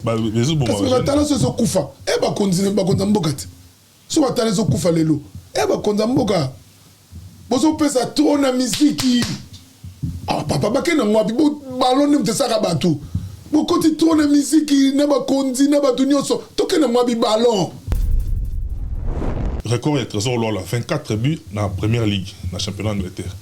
Kasi batala so ezokufa e bakonzi bakonzi ya mboka te so batala ezokufa lelo e bakonzi ya mboka bozopesa trop na miziki. Ah, papa bakende yango wapi? Ballon nde moto esaka bato, bokoti trop na miziki na bakonzi na bato nyonso, tokende yango wapi ballon? Record ya Tresor Luala, 24 buts na Premier League, na championnat Angleterre.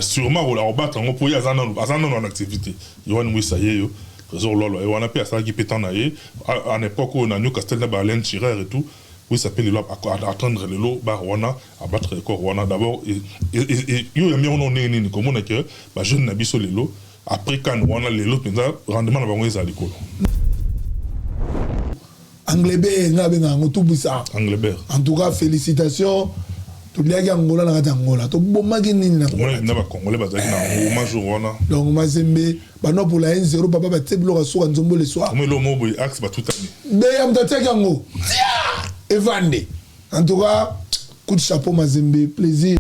Sûrement akobattre yango mpo ye aza nanu aza nanu en activité. Yohan Wissa yeyo, Tresor Lualua ye wana mpe asalaki mpe temps na ye en époque oyo na Newcastle na ba Alan Shearer et tout. Wissa mpe lelo atteindre lelo barre wana, abattre record wana. D'abord yo oyambi yango nanu ndenge nini komona que ba jeunes na biso lelo après CAN wana lelo mpenza rendement na bango ezala likolo? Anglebert nga abenga yango tout puissant. Anglebert. En tout cas félicitations. Toliaki Angola na kati Angola. Tobomaki nini na Angola. Na ba Congolais bazalaki na Ngoma jour wana. Donc Mazembe banopola 1-0 papa batie biloko ya suka nzombo le soir. Omo eloko moko boye axe batutani. Beya moto atiaki yango. Tia! Evande. En tout cas coup de chapeau Mazembe plaisir.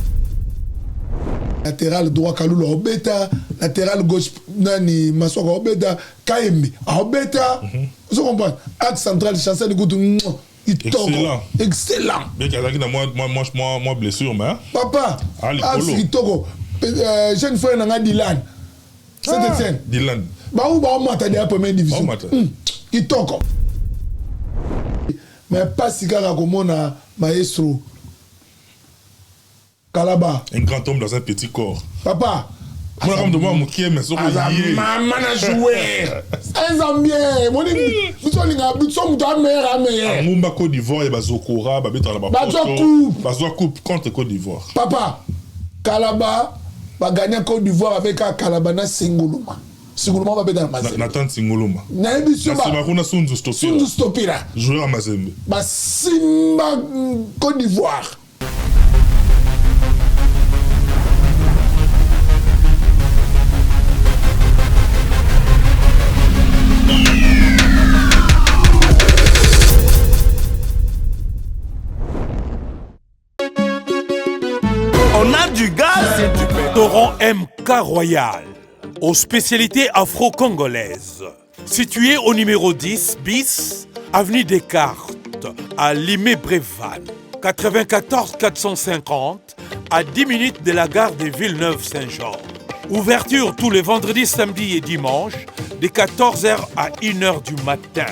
Latéral droit Kalulu aobeta, latéral gauche nani Maswaka aobeta, Kayembe aobeta. Ozo comprendre? Axe central Chancel kutu kitoko. Excellent. Excellent. Bien qu'azalaki na mwa blessure mais papa axe kitoko. Jeune frère na nga Dylan. Saint-Etienne. Dylan. Ba ou ba mata de la première division. Kitoko. Mais pasi kaka komona maestro Kalaba. Un grand homme dans un petit corps. Papa. Mwana kama mwa mokie mais soko aza ye. Mama na joueur. Un Zambien. Moni biso linga biso mutu a meilleur a meilleur. Angumba Côte d'Ivoire ya bazokora babetaka na ba Bazwa coupe. Bazwa coupe contre Côte d'Ivoire. Papa Kalaba ba gagner Côte d'Ivoire avec Kalaba na Singuluma. Singuluma babeta na Mazembe. Nathan Singuluma. Nayebi so ba. Sima kuna Sunzu Stopira. Sunzu Stopira. Joueur ya Mazembe. Ba simba Côte d'Ivoire. On a du gaz et du pétrole. MK Royal, aux spécialités afro-congolaises. Situé au numéro 10 bis, avenue Descartes, à Limay-Brévannes, 94 450, à 10 minutes de la gare de Villeneuve-Saint-Georges. Ouverture tous les vendredis, samedis et dimanches, de 14h à 1h du matin.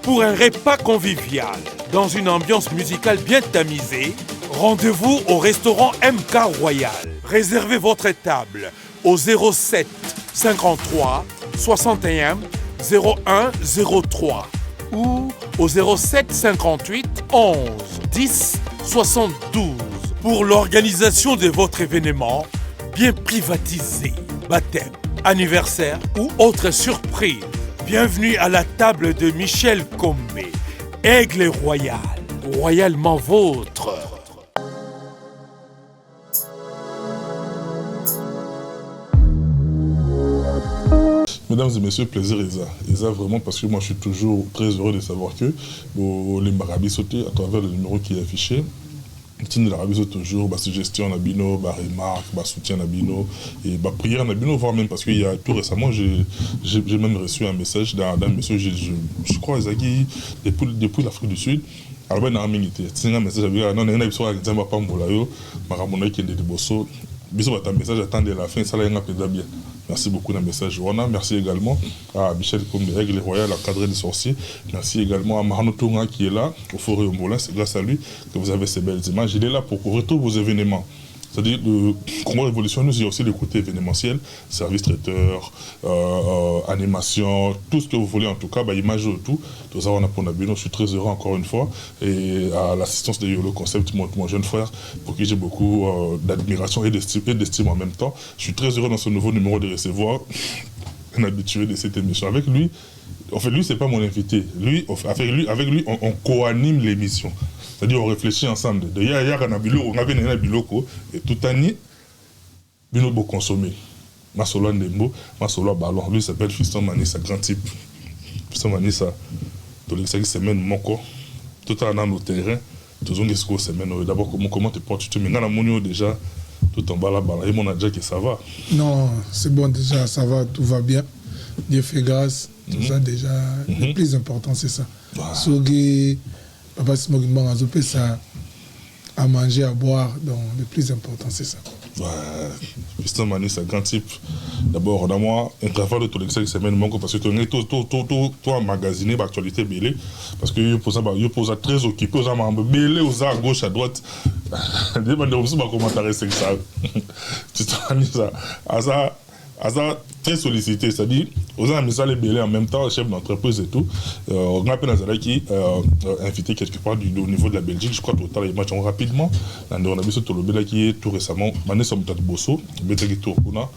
Pour un repas convivial, dans une ambiance musicale bien tamisée, rendez-vous au restaurant MK Royal. Réservez votre table au 07 53 61 01 03 ou au 07 58 11 10 72 pour l'organisation de votre événement bien privatisé, baptême, anniversaire ou autre surprise. Bienvenue à la table de Michel Combe, Aigle Royal, royalement vôtre. Mesdames et messieurs, plaisir Eza. Eza vraiment parce que moi je suis toujours très heureux de savoir que les Marabi sauté à travers le numéro qui est affiché. Tindelaka biso toujours ba suggestions na bino, ba remarques, ba soutien na bino et ba prières na bino, voire même parce qu'il y a tout récemment j'ai même reçu un message d'un monsieur, je crois ezalaki depuis l'Afrique du Sud. Alobi na mingi te, tinga message abi non na biso Nzambe apambola yo, makambo na ekende liboso. Biso bata message attendre la fin, sala yenga mpenza bien. Merci beaucoup na message wana. Merci également à Michel Kombe, Aigle Royal, encadré des sorciers. Merci également à Marno Tonga qui est là au Forêt Ombolin. C'est grâce à lui que vous avez ces belles images. Il est là pour couvrir tous vos événements. C'est-à-dire, le Congo Révolution, nous, il y a aussi le côté événementiel, service traiteur, animation, tout ce que vous voulez en tout cas, bah, image tout. Tout ça, on a pour Nabino. Je suis très heureux encore une fois. Et à l'assistance de Yolo Concept, mon jeune frère, pour qui j'ai beaucoup d'admiration et d'estime en même temps. Je suis très heureux dans ce nouveau numéro de recevoir un habitué de cette émission. Avec lui, en fait, lui, c'est pas mon invité. Lui, avec lui, on co-anime l'émission. C'est-à-dire, on réfléchit ensemble. D'ailleurs, il y a un biloko, on avait un biloko, et tout année, bino bo consommer. Masolo Ndembo, Masolo Ballon. Lui, il s'appelle Fiston Manissa, grand type. Fiston Manissa, tout les semaine, moko, tout à l'heure, nos terrains, tout le monde semaine. D'abord, comment te portes-tu? Mais dans la monnaie, déjà, tout en bas là-bas, et mon a déjà que ça va. Non, c'est bon, déjà, ça va, tout va bien. Dieu fait grâce, tout ça déjà, le plus important, c'est ça. Soki papa Simon Kimbangu azopesa à manger, à boire, donc le plus important, c'est ça. Ouais, Fiston Manis, un grand type. D'abord, on a moi un travail de tout semaine moko parce que tu toi magasiner l'actualité ebele parce que yo posa yo posa très occupé aux ebele aux à gauche, à droite. Des bande mosusu ba commentaire, c'est ça. Fiston Manis aza aza très sollicité, c'est-à-dire oza na misala ebele en même temps, chef d'entreprise et tout. Nga mpe nazalaki invité quelque part au niveau de la Belgique, je crois. Totala image yango rapidement na ndeko na biso. Tolobelaki ye tout récemment, Manesa moto ya liboso obetaki tour kuna.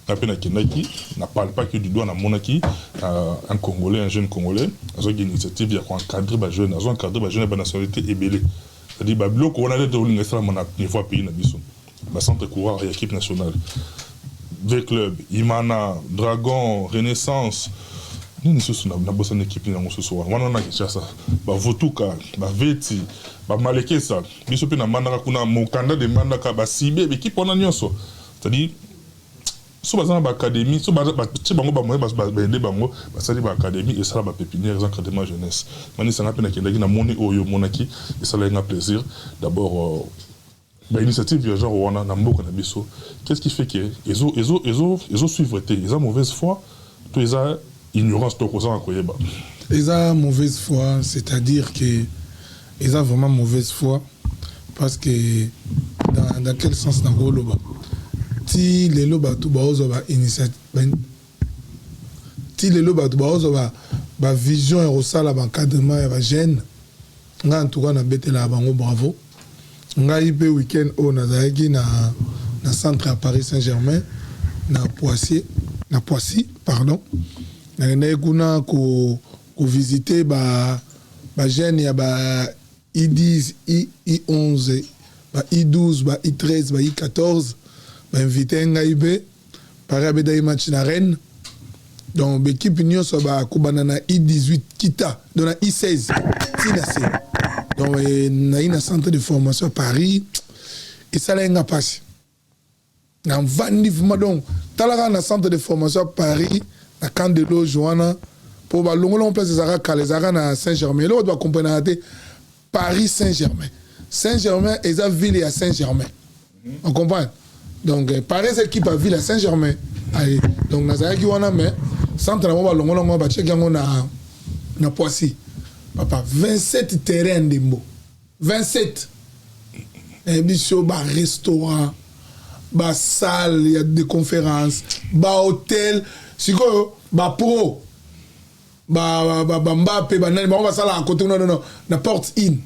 Nga mpe nakendaki, na palpaki du doigt, namonaki un Congolais, un jeune Congolais azwaki initiative ya koencadre bajeune, azo encadre bajeune ya banationalité ebele. C'est-à-dire babiloko wana te tolinga esalama na niveau ya pays na biso, bacentre courant ya équipe nationale, V Club, Imana, Dragon, Renaissance, nini susu, nabosani équipe yango mosusu wana wana na Kinshasa, Bavotuka, Baveti, Bamalekesa. Biso mpe na Mbandaka kuna, mokanda de Mbandaka, basibe équipe wana nyonso. C'est-à-dire so baza na baacadémie, so batie bango bamoyen, baede bango, basali baacadémie, esala bapépinière, eza encadrement jeunesse. Manisanga mpe nakendaki, namoni oyo omonaki, esalaki nga plaisir. D'abord bainitiative ya genre wana na mboka na biso, qu'est-ce qui fait que ezo suivre te? Eza mauvaise foi to eza ignorance to kozanga koyeba? Eza mauvaise foi, c'est-à-dire que eza vraiment mauvaise foi parce que dans quel sens nakoloba? Ti lelo bato baozwa ba initiative, ti lelo bato baozwa bavision ya kosala baencadrement ya bajeune, ngai en tout cas nabetelaka bango bravo. Ngai mpe week-end oyo nazalaki na centre ya Paris Saint Germain na Poissy, na Poissy, pardon. Nakendaki kuna kovisite bajeune ya ba I10, I11, ba I12, ba I13, ba I14. Bainvite ngai mpe. Paris abetaki match na Rennes, donc baéquipe nyonso bakobanda na I18 kita, donc na I16 ntina se. Donc nayi na centre de formation à Paris, esalaki nga mpasi, navandi vraiment. Donc tala kaka na centre de formation à Paris, na camp de loge wana, mpo balongolongo place ezalaka kala, ezalaka na Saint Germain. Eloko bato bakomprenaka te, Paris Saint Germain, Saint Germain eza ville ya Saint Germain, on comprend? Donc Paris eza équipe ya ville ya Saint Germain. Allez, donc nazalaki wana, mais centre na bango balongolongo, batiaki yango na Poissy. Papa, 27 terrain ya ndembo, 27. Nayebi so barestaurant, basalle ya de conférence, bahotel. Sikoyo bapro, bambape, banani, bango basalaka kote kuna nono na porte in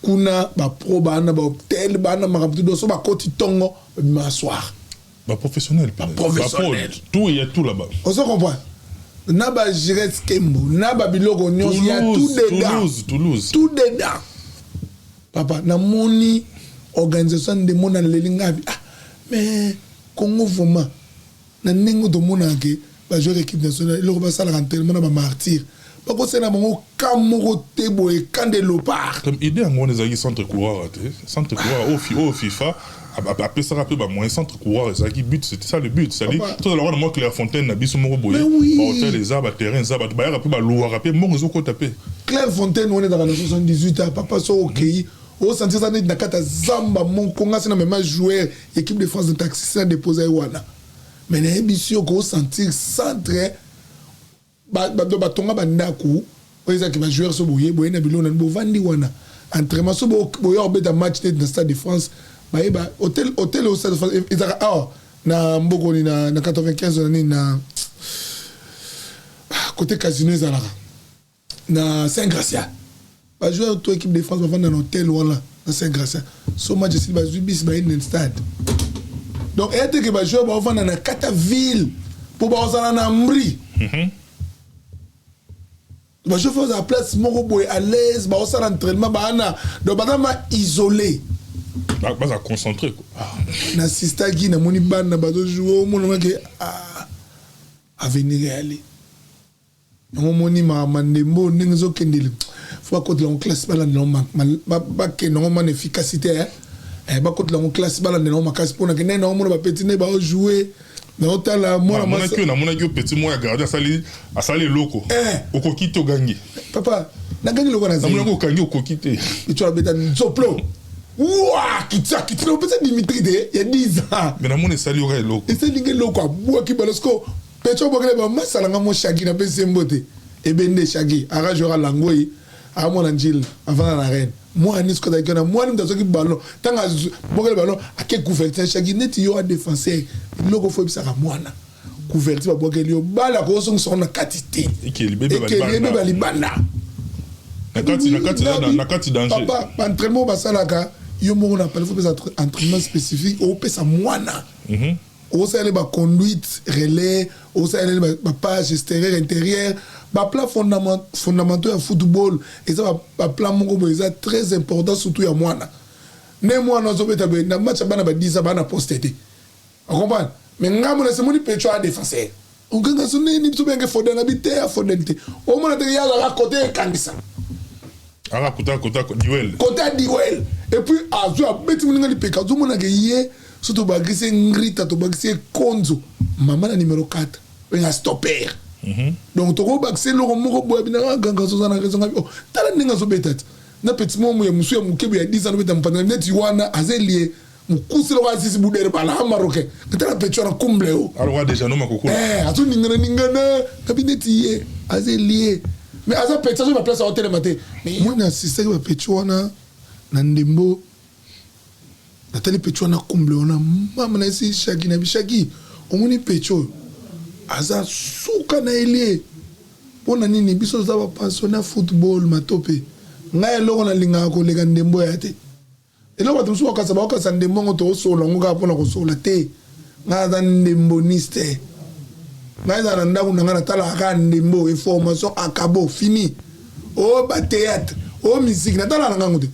kuna. Bapro baa na bahotel, baa na makambo tu. So bakoti ntongo, babima soir. Baprofessionnel. Baprofessionnel. Tout, il y a tout là-bas. Ozo comprendre, na bagires kembo, na babiloko nyonso ya tout dedans. Toulouse, Toulouse. Tout dedans, papa. Namoni organisation ndemo, naleli ngabi. Ah, mais Congo vraiment, na ndenge tomonaka ke bajoueur équipe nationale, eloko basalaka entraînement na bamartyr, bakosala bango ka moko te boye, camp de léopard. Comme idée yango wana ezalaki centre couloir te, centre couloir oyo FIFA apesaka mpe bamoyen. Centre couloir ezalaki but, c'était ça le but. C'est-à-dire tozala wana mwa Clairefontaine na biso moko boye, bahotel eza, baterrain eza, bato bayaka mpe, balouaka mpe, mbongo ezokota mpe. Clairefontaine wana ezalaka na 78 ans, papa. So okei, osentir eza neti na kati ya zamba moko. Nga se na mema joueur équipe de France de taxi, se na dépose ye wana. Mais nayebi si okosentir centre batonga bandako oyo ezalaki bajoueur. So boye boye na biloko nani, bovandi wana, entraînement. So boya kobeta match neti na Stade de France, bayeba hotel, hotel au Stade de France ezalaka awa na mbokoni na 95 na nini, na côté casino, ezalaka na Saint Gracia. Bajoueur to équipe de France bavanda na hotel wana na Saint Gracia. So match esili, bazwi bisi, bayei na stade. Donc eya te ke bajoueur baovanda na kati ya ville mpo baozala na mbri. Bajoueur faut ozala place moko boye à l'aise, baosala entraînement, baana, donc baza ma isolé. Baza concentré quoi. Nasistaki, namoni bana bazojoue, omonanga ke avenir eyali yango. Omoni makambo ndembo ndenge ezokendele, fo bakotela yango classe, balandela yango, bakende yango mana efficacité, bakotela yango classe, balandela yango makasi mpona ke ndenge naomona bapeti nde baojoue. Naotala mwana mwasi oyo namonaki yo petit moko ya gardien asali asali eloko eh. Okoki te, ogangi. Papa, nagangi eloko. Namonaki okangi, okoki te. Etu abeta nzoplo wa kitsa kitsa, opesa Dimitri te ya 10 ans. Mais namoni esali yoka eloko. Esalinga eloko, abwaki balo siko pecho abwakele bamasala nga mo Shaki, napesi ye mbote ebende. Shaki ara joueur alangoi, amona njile avanda na reine mwana nini soki azalaki wana, mwana moto azwaki ballon. Ntango abwakele ballon, ake couverture. Shaki, neti yo a défenseur, eloko fo oyebisaka mwana: couverture babwakeli yo bala, kozongisa ngo na kati te. Ekeli ebeba libanda. Na kati danger. Papa, baentraînement basalaka yo moko na pale, fo pesa entraînement spécifique opesa mwana. Osaleli baconduite relais, osaleli bapage extérieur, intérieur, baplan fondamentaux ya football. Eza baplan moko boye eza très important, surtout ya mwana. Nde mwana azobeta boye na match ya bana ba 10, bana poste te, ocomprendre? Mais ngambo na semoni pecho a défenseur okanga so ndenge biso benge Foden abi te, ya Foden te, omona teke ye azalaka kote ekangisa. Aka kota kota duel. Kote ya duel, et puis azwi, abeti moninga lipeka. Ozomonaka ye so tobakisi ye ngrita, tobakisi ye konzo mama na numéro 4 oyenga stopper. Donc tokobakisa eloko moko boye, binaka ganga azoza na raison. Ngabi, oh, tala ndenge azobeta te na petit momo ya mosu ya mokebe ya 10 ans, obeta mopanza neti wana aza elie mokusi loko asisi budere bala amarocain. Tala petit wana kumble o. Alors déjà no makokula. Eh, azoningana ningana, ngabi neti ye aza elie, mais aza petit, azoyeba place aotelema te. Moni asistaki bapetit wana na ndembo. Natali petit wana kumble wana, mama na esi Shaki na bishaki. Omoni petit oyo aza suka na elie. Mpo na nini? Biso toza bapassionné ya football matope. Ngai eloko nalingaka koleka ndembo ya te. Eloko bato mosusu bakasa, bakokasa ndembo yango, tokosola yango kaka mpona kosola te. Ngai aza ndemboniste. Ngai ezala na ndako na ngai, natalaka kaka ndembo, information akabo fini o bathéâtre o musique natalaka na ngango te.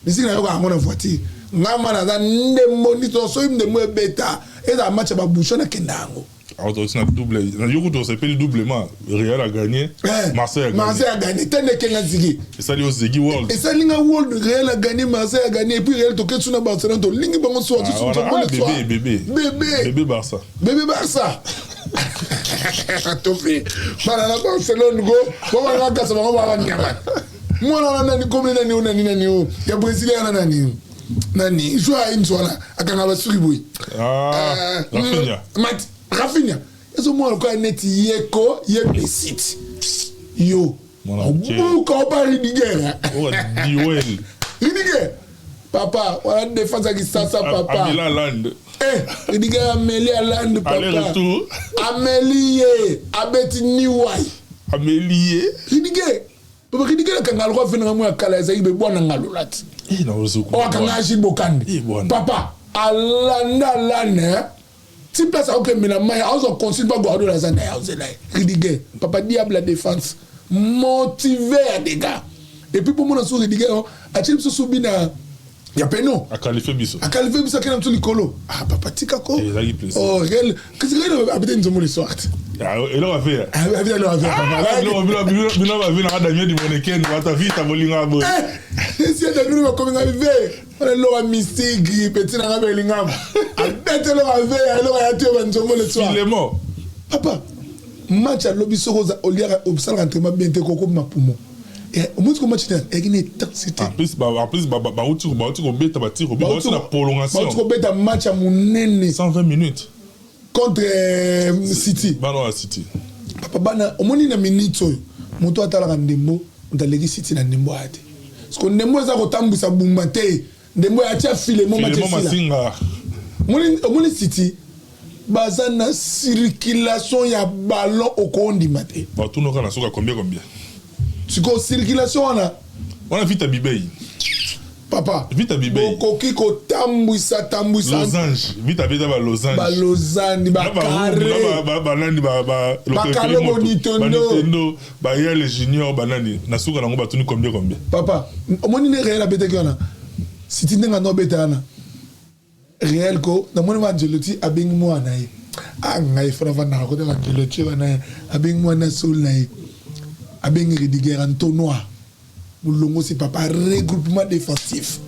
Musique nayokaka yango na voiture. Ngai ma naza ndemboniste. Soki ndembo ebeta, ezala match ya babouchon, nakenda yango. Alors na double yo kutu osepeli doublement: Real a gagné, Marseille a gagné. Marseille a gagné te, ndekenga ziki. Esali yo zegi world. Esalinga world. Real a gagné, Marseille a gagné, et puis Real toketi na Barcelone, tolingi bango soa. Bébé, bébé. Bébé. Bébé Barça. Bébé Barça, tofi bana na Barcelone ko bobanga kasa bango baba nyama. Mwana wana nani komi nani o nani nani o ya Brésil wana, nani nani joueur ayinso wana akanga basuki boye? Ah, Rafinha. Rafinha ezomona lokola neti ye ko ye Messi ti yo obuka oba Rudiger. Duel. Rudiger, papa wana défense ya kisasa, papa. Amela Land. Eh, Rudiger ameli Aland, papa. Aller-retour. Ameli ye, abeti niwai. Ameli ye. Rudiger, papa, Rudiger akanga lokwa afenanga mo ya kala ezalaki bebwana ngalola ti oyo akanga Agile Bokande, papa alanda alane ti place akokemela mai, azwa consigne mpa Guardiola aza na ye, azela ye. Rudiger, papa, diable ya défense, motivé ya dégâts. Et puis mpo mona so Rudiger atie biso subi na ya peno. Aqualifié biso. Aqualifié biso, akenda biso likolo. Ah papa, tika ko. Ezalaki plaisir. Oh, Real, kasi Real abete nzombo le soir te. Eloko afe. Abete eloko afe, papa. Bino bavi nanga Damien Dimoneken, bata vita bolinga boye. Esi Damien bakomi nga ve wana eloko ya mystique, petit nanga belingama abete eloko ave, eloko ya te banzombo le soir. Filemon. Papa, match alobi soki oza oliaka, osalaka entraînement bien te, kokoma poumon. Omoni ko match eyaki na intensité. En plus bauti kobeta batiro, bauti na prolongation. Bauti kobeta match ya monene. 120 minutes. Contre City. Bana ya City. Papa, bana omoni na minute oyo moto atalaka ndembo, moto aleki City na ndembo aya te, parce que ndembo eza kotambwisa bumba te. Ndembo ya atia filemo match. Filemon. Esila. Masinga. Omoni City baza na circulation ya ballon, okondima te. Batunoka na suka combien combien. Sikoyo circulation wana. Wana vita bibei. Papa. Vita bibei. Bokoki kotambwisa tambwisa. Losange vita beta ba losange. Balozani bacarré. Banani? Bakalo bonitondo. Banitendo bayele junior banani na suka nango batuni combien combien. Papa, omoni nde Real abetaki wana City, ndenge ando abeta wana Real ko namoni ba Ancelotti abengi mwana na ye. Ah, ngai fona vandaka kote ba Ancelotti wana ye abengi mwana sol na ye, abengi Rudiger entonnoir molongosi, papa, regroupement défensif.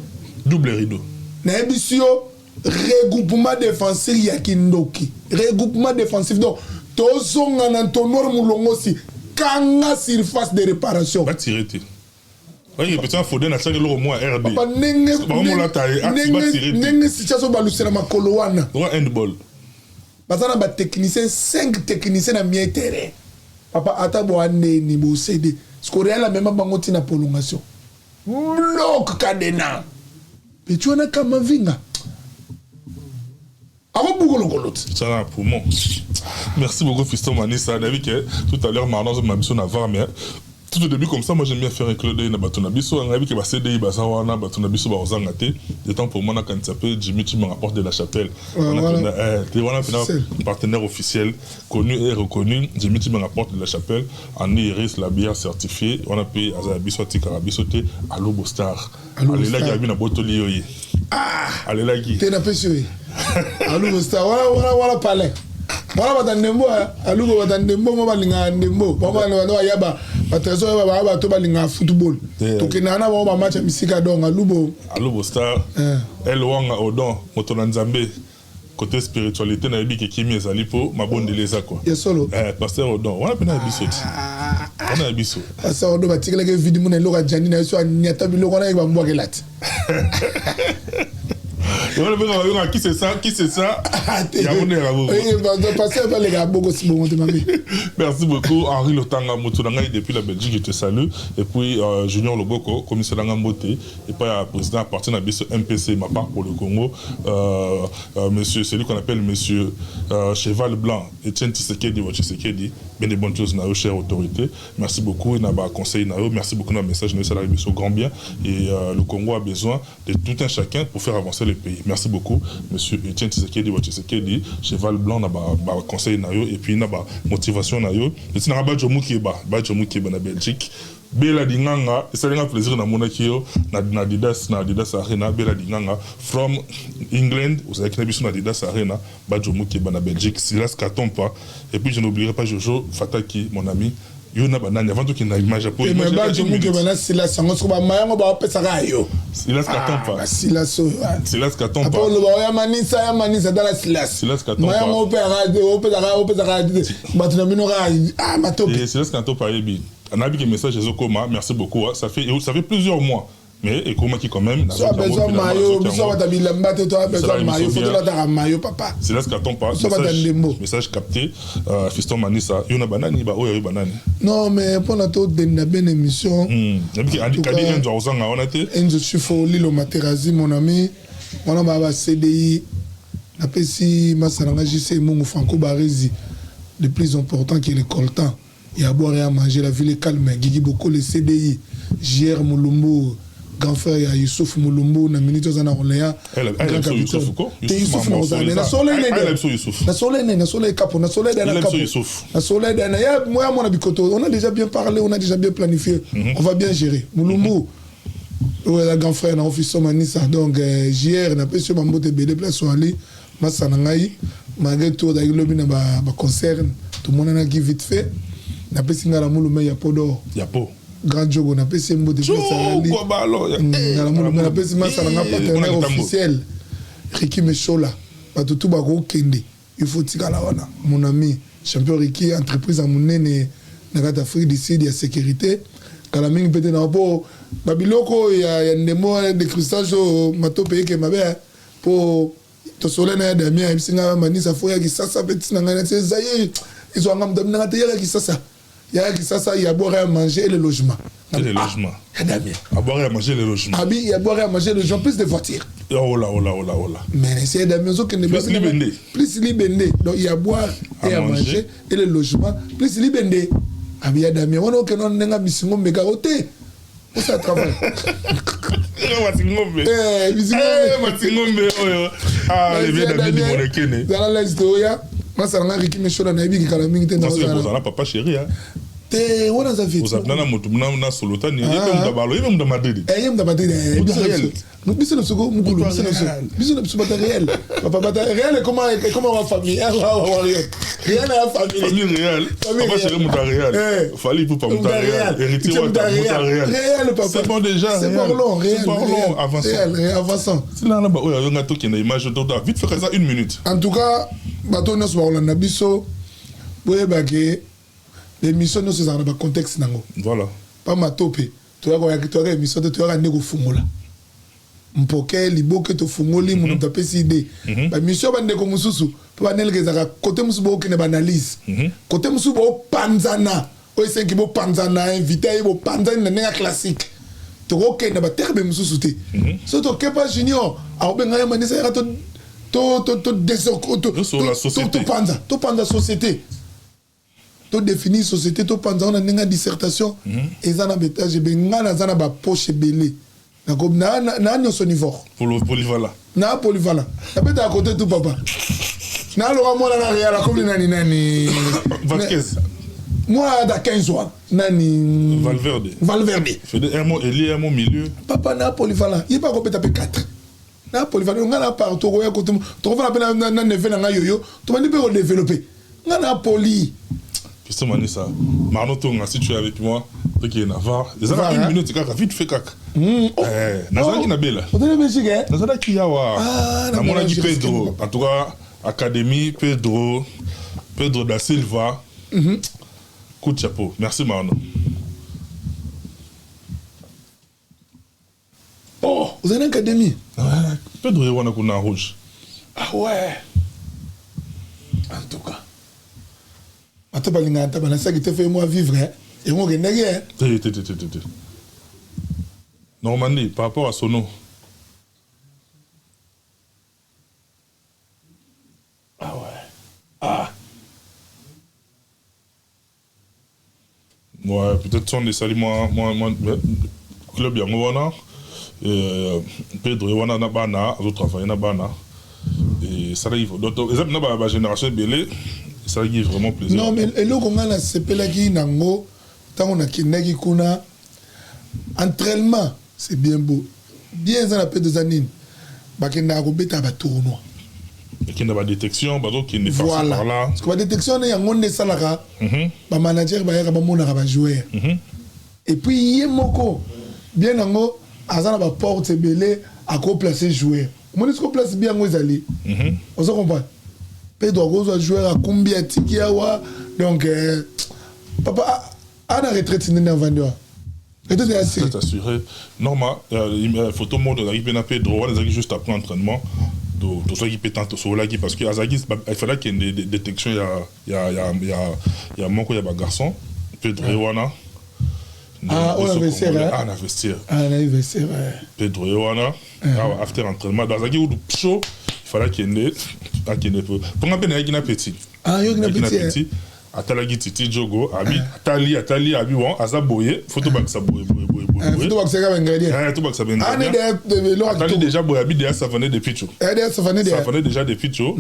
Double rideau. Nayebisi yo. Regroupement défensif ya kindoki, regroupement défensif. Donc tozonga na entonnoir, molongosi kanga surface de réparation. Batire te. Oye, petit Foden atiaki eloko mwa RD. Papa, ndenge Bakomolata ye, ati batire te. Ndenge situation balusela makolo wana. Droit handball. Baza na batechnicien, 5 technicien na milieu terrain. Papa, ata boandeni bosede siko Real amema bango ntina prolongation, bloc cadenas petit wana Kamavinga akobuka lokolo te. Ça na poumon. Merci beaucoup, Fiston Manissa. Nayebi que tout à l'heure Marlon azomema biso na VAR, mais tout au début comme ça, moi j'aime bien faire un clin d'œil na bato na biso. Nayebi que ba CDI baza wana, bato na biso bakozanga te. De temps pour moi nakanisa mpe Jimmy Chimanga, porte de la Chapelle. Ouais, voilà. Te wana mpena Officiel. Partenaire officiel connu et reconnu, Jimmy Chimanga, porte de la Chapelle en Iris, la bière certifiée. Wana mpe aza ya biso, atikaka biso te. Alobo Star. Alobo Alelaki. Star. Abi na botoli yo ye alelaki. Te, napesi oye Aluko Star wana, wana, wana palais wana bata ndembo. Aluko bata ndembo mo balingaka ndembo bango, baya batrésor oyo baya bato balingaka football. Tokendaka na bango bamatch ya misika, donc Alubo. Alobo Star. El Wanga Odon, moto na Nzambe, côté spiritualité nayebi ke kimi ezali mpo mabondeli eza kwa. Ya solo. Pasteur Odon wana mpena ya biso ti wana ya biso. Pasteur Odon batikelaki vide mona eloko ajandi na ye so anyata biloko wana, yeki bambwakela te. Wana mpe babenga qui c'est ça, qui c'est ça, yango nde yaka bongo. Pasteur baleka bokosi bongo te mabe. Merci beaucoup, Henri Lotanga, moto na ngai depuis la Belgique, je te salue. Et puis Junior Loboko, commissaire nanga mbote, et pas président à partir na biso MPC, ma part pour le Congo, monsieur, celui qu'on appelle monsieur Cheval Blanc, Etienne Tshisekedi wa Tshisekedi, bien des bonnes choses na yo, chère autorité. Merci beaucoup na ba conseil na yo, merci beaucoup na message na yo, ça biso grand bien et le Congo a besoin de tout un chacun pour faire avancer le pays. Merci beaucoup, monsieur Etienne Tshisekedi wa Tshisekedi, Cheval Blanc, na ba conseil na yo et puis na ba motivation na yo. Et na ba Jomu Kieba, ba Jomu Kieba na Belgique. Bela Dinganga, esalinga plaisir namonaki yo na Adidas, na Adidas Arena. Bela Dinganga from England, ozalaki na biso na Adidas Arena. Bajo Mukeba na Belgique, Silas Katompa, et puis je n'oublierai pas Jojo Fataki, mon ami. Yo na banani avant tokende na image po image. Bajo Mukeba na Silas yango soko bamayango baopesaka yo. Silas Katompa. Silas oyo. Silas Katompa. Apo oloba oya Manisa, ya Manisa, tala Silas. Silas Katompa. Mayango opesaka bato na bino kaka matope. Silas Katompa ayebi, nayebi ke message ezokoma. Merci beaucoup. Ça fait plusieurs mois, mais ekomaki quand même. So besoin mayo, biso bata bilamba te, to besoin mayo, faut tolataka mayo, papa. Silas Katompa, message capté. Fiston Manisa, yo na banani ba oyo banani? Non, mais mpona todenda bien émission. Kadi Enzo ozanga wana te. Enzo Chifo Lilo Materazi, mon ami wana, baa ba CDI. Napesi masala nga JC Mungu Franco Barezi, le plus important qui est le coltan. Il y a à boire et à manger, la ville est calme. Guigui Boko, le CDI, JR Moulumbu, grand frère ya Youssouf Moulumbu, na minute oza na Orléans. Te. Youssouf na na soleil kapo na soleil na kapo na soleil na ya moi mona bikoto. On a déjà bien parlé, on a déjà bien planifié, on va bien gérer Moulumbu oyo eza grand frère na office Manisa. Donc JR, napesi yo bambote ebele place oali, masa na ngai. Malgré tout ozalaki lobi na baconcert, tomonanaki vite fait. Napesi ngai na mulume ya Podor. Ya po. Grand jogo, napesi ye mbote. Ngala mulume, napesi masa na nga partenaire officiel Riki Meshola. Bato tu bakokende, il faut tikala wana, mon ami champion Riki, entreprise ya monene na kati Afrique du Sud ya sécurité. Kala mingi mpe te na mpo babiloko ya ndembo décrustage oyo matope eke mabe, mpo tosole na ya Damien ayebisi ngai: "Manisa, fo ya Kisasa mpe ntina ngai nati eza ye ezwanga moto abinanga te. Yaka Kisasa, yaka Kisasa, ya boire, ya manger et le logement." Et le logement. Ya Damien. À boire et à manger, le logement. Abi ya boire, ya manger, le logement, plus de voitures. Oh là, oh là, oh là, oh là. Mais c'est Damien ozokende. Plus libende. Plus libende. Donc il y a boire et à manger et le logement plus libende. Abi ya Damien wana okende wana ndenge bisingo mbeka o te, osala travail. Matingombe. Matingombe oyo. Ah, les vieux Damien du Monekene. Zala leste oya masala nga Riki Meshola, nayebi kikala mingi te. Nazala papa chéri, hein. Te, wana aza vie. Oza na moto na solo tani ye mpe moto abalo, ye mpe moto ya Madrid. Eh, ye moto ya Madrid. Eh, biso na biso mokolo, biso na biso bata Real, papa, bata Real. Ekoma ekoma wa famille Warrior, Real ya famille. Famille Real, papa chéri, moto ya Real, Fally Ipupa, moto ya Real, Héritier Wata, moto ya Real. Real, papa. C'est bon déjà. C'est bon, long Real, c'est bon, long, avançons. Real, avançons. Tina na ba oyo azonga, tokende image to vite fait, ça une minute. En tout cas, bato nyonso bakolanda biso, boyebake l'émission nyonso ezalaka na bacontexte nango. Voilà. Pamba to mpe toyaka émission te, toyaka nde kofungola mpoke liboke, tofungoli moto apesi idée. Bamission ya bandeko mosusu mpo baneleka ezalaka kote mosusu, bookende baanalyse kote mosusu, bopanzana oyo esengi bopanzana, invité aye, bopanzani na ndenge ya classique. Tokokende baterme mosusu te. So tokepa junior akobenga ye manisa yaka topanza, topanza société, todéfinir société, topanza ngo na ndenge ya dissertation. Eza na baétage ebe, ngai naza na bapoche ebele, na nyonso nivore. Polyvalent. Na polyvalent, nabetaka kote tu, papa. Naloka mwana na Real akomi nani nani. Vasquez. Mwana ata 15 wana nani? Valverde. Valverde. Faisait un mot ailier, un mot milieu. Papa, na polyvalent, ye mpe akobeta mpe 4 na polyvalent. Ngai na partout, okoya kote, tokofana mpe na neve na ngai yoyo, tobandi mpe kodévelopper. Ngai na poli. Fiston Manissa, Marno Tonga, si tu es avec moi, toi qui es Navarre, eza une minute kaka, vite fait kaka. Nazalaki na Bela. Otali Belgique, eh? Nazalaki awa. Namonaki Pedro. En tout cas, Académie Pedro, Pedro da Silva. Coup de chapeau. Merci Marno. Oh, vous avez une académie? Ouais, Pedro ye wana kuna rouge. Ah ouais. En tout cas, bato balingaka ntaba nasaki te, fait moi vivre yango okendaki. Te te te te te. Normandie, par rapport à Sono. Ah ouais. Ah. Ouais, peut-être son esali mwa club yango wana. Pedro ye wana na bana, azotravaille na bana. Esalaki, donc eza mpena bagénération ebele, esalaki vraiment plaisir. Non, mais eloko ngai nasepelaki nango ntango nakendaki kuna, entraînement c'est bien beau, bien eza na Pedro, eza nini, bakendaka kobeta batournoi. Ekenda badétection, bazokende. Voilà, parce que badétection wana, yango nde esalaka bamanager bayaka, bamonaka bajoueur. Et puis ye moko bien yango aza na baporte ebele, akoplace joueur. Omoni siko place bien yango ezali, ozo comprendre, Pedro akozwa joueur, akumbi, atiki awa. Donc papa ana retraite ndenge avandi wa retraite ya assuré. Assuré normal. Photo moko ezalaki mpe na Pedro wana, ezalaki juste après entraînement. Tozwaki mpe temps, tosololaki, parce que azalaki, il fallait akende détection ya moko ya bagarçon. Pedro ye wana. Ah, oyo na vestiaire. Ah, na vestiaire. Ah, na vestiaire. Pedro ye wana awa after entraînement. Donc azalaki kutu chaud, il fallait akende, akende mponga mpe nayaki na petit. Ah, yoki na petit. Atalaki Titi Jogo, abi atali, atali, abi bon, aza boye, faut tobakisa boye boye boye boye. Tobakisa baingrédient. Tobakisa baingrédient. Atali déjà boye, abi déjà savonné de picho. Déjà savonné. Savonné déjà de picho.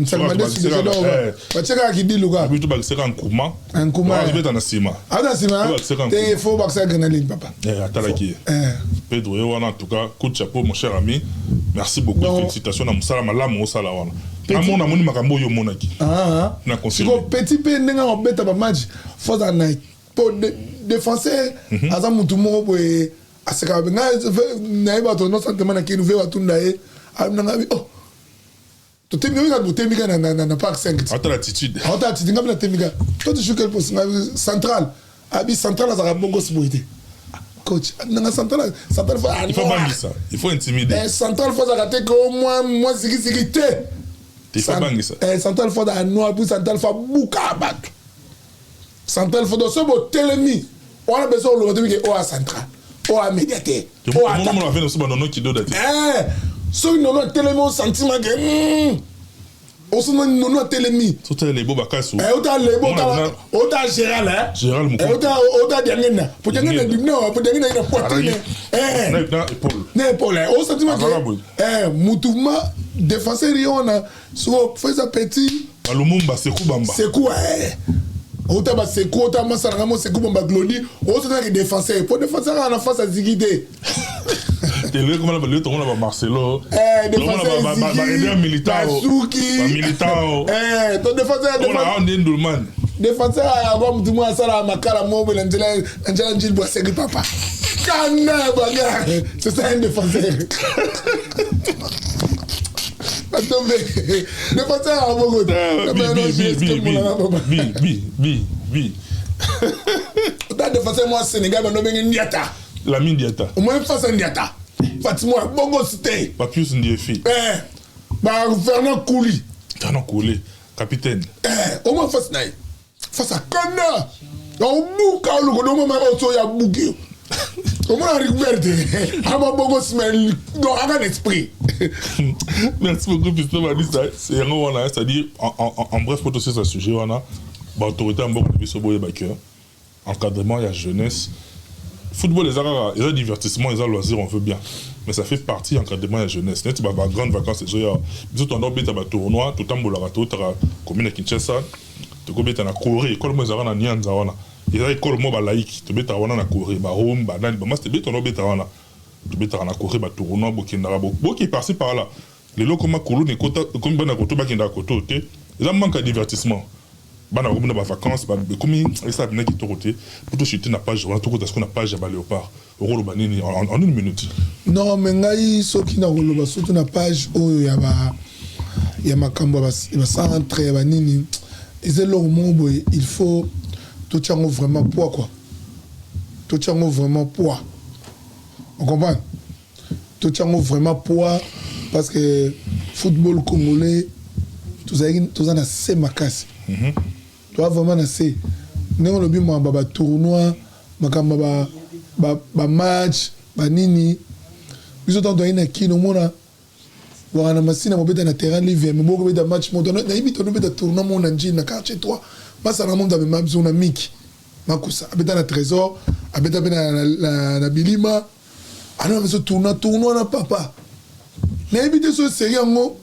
Batiaka kidilu ka. Abi tobakisaka nkuma. Nkuma. Azobeta na nsima. Aza nsima te, faut bakisa grenadine, papa. Atalaki ye Pedro ye wana. En tout cas, coup de chapeau, mon cher ami, merci beaucoup, félicitations na mosala malamu osala wana. Namona, amoni makambo oyo omonaki. Na siko petit mpe ndenge akobeta bamatch, faut azala na po défenseur aza mutu moko boye asekaka. Ngai nayebi bato non sentiment na kini ve batunda ye nanga oh totemi oyo kaka, botemi kaka na parc 5. Ata l'attitude. Ata attitude. Ngai mpe natemi kaka to tu joues quel poste? Ngai central. Abi central azalaka bongosi boye te, coach nanga central, central faut il faut bangisa, il faut intimider. Central faut azalaka te ko mwa zikiziki te. Il faut bangisa. Central faut azalaka noir, puis central faut abuka bato, central faut so botelemi wana beso oloba te ke oyo central, oyo amédiateur. Soki nono atelemi, osentiment ke osona nono atelemi. Sotala lebo bakasu. Ota lebo, ota Gérald. Gérald. Ota Diangenda, po Diangenda dibna, po Diangenda na poitrine. Na épaule. Na épaule, o sentiment ke mutu ma défenseur ye wana soko faut eza petit. Balumumba, Seku Bamba. Seku. Ota baseku, ota masala nga moseku bomba glodi ozotaki défenseur po défenseur kaka na face aziki te. Lelo komona lelo tomona ba Marcelo. Eh, défenseur ba militant basuki ba militant. Eh, to défenseur défenseur nde ndulman. Défenseur yango mutu moko asala makala moko boye na nzela na nzela njili bwaseki papa kanda baga, c'est ça un défenseur. Batombe défenseur ya moko. Bi bi bi bi. Ota défenseur mwa Sénégal bando benge Ndiata. Lamine Diatta. Omoni face Ndiata Fatima bongo te. Papius Ndiefi. Eh, ba Fernand Kouli. Fernand Kouli, capitaine. Eh, omoni face na ye face à kanda obuka oloko omona oso ya buki omona Rigobert te ama bongo nsima donc aka na esprit. Merci beaucoup, Fiston Badisa. C'est yango wana, c'est-à-dire en bref, pour ce sujet wana, baautorité ya mboka na biso boyeba ke encadrement ya jeunesse, football eza kaka eza divertissement, eza loisir, on veut bien, mais ça fait partie encadrement ya jeunesse. Neti bagrandes vacances ezoya, biso toanda obeta batournoi, totambolaka, totaka commune ya Kinshasa, tokobeta na Corée, ekole mo ezalaka na Nianza wana, eza ekole mo balaiki, tobetaka wana na Corée, barome banani bamasi tebe toanda obeta wana, tobetaka na Corée batournoi, bokendaka boki par-ci par-là. Lelo koma kuluna ekota, ekomi bana koto bakendaka koto te, eza manque ya divertissement. Bana bakomi na bavacances, ekomi esala mpena kitoko te. Po toshite na page wana, tokota siko na page ya baléopard. Okoloba nini en une minute? Non, mais ngai soki nakoloba surtout na page oyo ya ba ya makambo ya bacentre ya banini, eza eloko moko boye, il faut totia yango vraiment poids quoi, totia yango vraiment poids, on comprend, totia yango vraiment poids parce que football congolais tozalaki, toza na se makasi. Toza vraiment na se ndenge olobi mwamba batournoi, makambo bamatch banini. Biso ntango toyai na Kino, omona waka na Masina mobeta na terrain Livia, me bokobeta match moto nayebi, tonobeta tournoi moko na Njili na quartier 3, masala moto amema biso na Miki Makusa, abeta na Trésor, abeta mpe na Bilima, anona biso tournoi na papa nayebi te. So série yango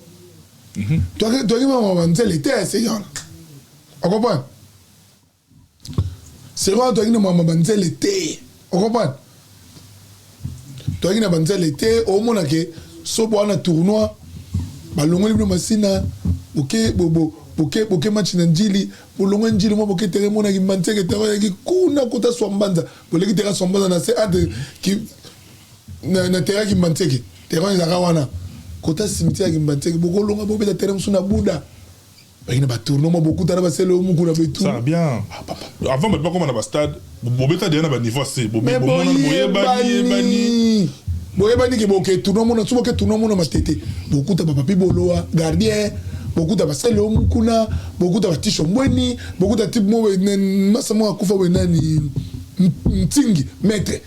toyaki mama banzele te ya série wana, ocomprendre? Série wana toyaki na mama banzele te, ocomprendre? Toyaki na banzele te. Omona ke so bo wana tournoi balongoli bino Masina, boke boke boke match na Njili, bolongwe Njili mwa boke terrain monaki Mbantieke, terrain oyaki kuna kota Swambanza, boleki terrain Swambanza na se ade na terrain Kimbantieke, terrain ezalaka wana kota cimetière ya Kimbantieke, bokolonga bobeta terrain mosusu na Buda, baki na batournoi mwa bokutana basele omuku na betu. Ça bien. Avant bato bakoma na bastade, bobeta deya na baniveau se. Mais boyebani. Boyebani ke boke tournoi mona so, boke tournoi mona Matete, bokuta bapapi Boloa gardien, bokuta basele omukuna, bokuta batisho mbweni, bokuta type mo masa mo akufa boye nani Ntingi maître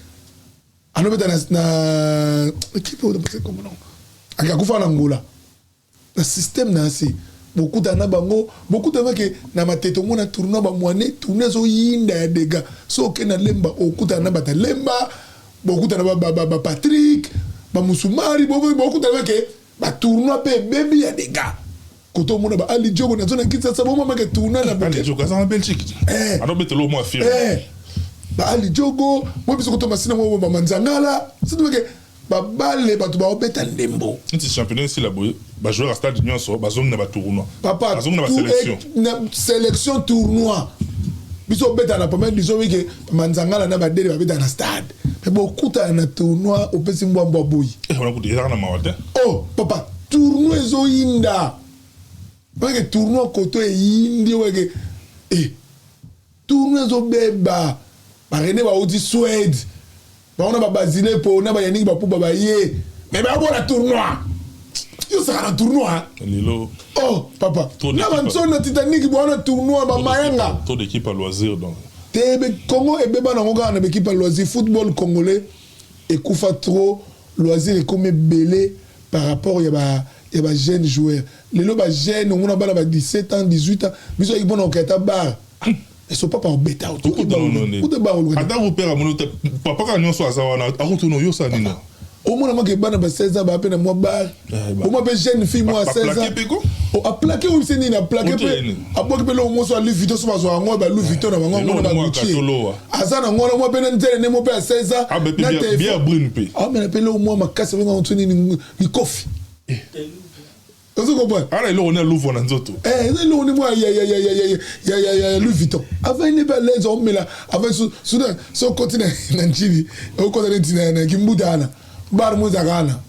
anobeta na équipe oyo komona akufa na Ngola na système na se, bokutana na bango, bokutana ke na Matete, omona tournoi bamwane, tournoi ezoyinda ya dega. So oke na Lemba, okutana na bato ya Lemba, bokutana bapatrik bamusumari, bokutana ke batournoi mpe ebebi ya dega. Koto omona ba Ali Jogo nazo na Kinshasa, bomamake tournoi na Ali Jogo aza na Belgique, anobetela mwa firme. Ba Ali Jogo mo biso koto Masina mo bamanzangala sotomake babale bato baobeta ndembo. Neti championnat esila boye, bajoueur ya stade nyonso bazongi na batournoi. Papa. Bazongi na basélection. Na sélection, tournoi biso obetaka na première division wike, manzangala na badele babetaka na stade, me bokutana na tournoi, opesi mbwambwa boyi. Ezaka na mawa te. Oh papa, tournoi ezoyinda oyeke, tournoi koto eyindi oyeke e tournoi ezobeba. Barene bauti Swede, bango na babasile po na bayaniki bapuba baye, me babola tournoi, yosaka na tournoi. Lelo. Oh papa, na banso na Titanic bwana tournoi bamayanga. Trop d'équipe à loisir donc. Te, Congo ebeba nango kaka na baéquipe ya loisir. Football congolais ekufa trop, loisir ekomi ebele par rapport ya ba ya bajeune joueur. Lelo bajeune omona bana ba 17 ans, 18 ans, biso ayaki mpona koketa bar eso papa obeta. Ata kopera mono te, papa kaka nyonso aza wana akotuna oyosala nini. Omona maki bana ba 16 ans baa mpe na mwa bar, omwa mpe jeune fille mwa 16 ans. Oh, aplaquer oyo se nini, aplaquer mpe abwaki mpe eloko moso ya Louis Vuitton. So bazwa yango ba Louis Vuitton na bango, yango na baGucci, aza na ngwana mwa mpe na nzele nde mo mpe ya 16 ans. Na brune mpe. Amela mpe eloko mwa makasi, abenga ngo nini, likofi, ozo comprendre? Ala eloko ne aluvo na nzoto. Eza eloko ni mwa ya Louis Vuitton. Avant ne mpe alaise omela avant. Soudain so okoti na Njili, okota neti na Kimbuta wana, bar mo ezalaka wana.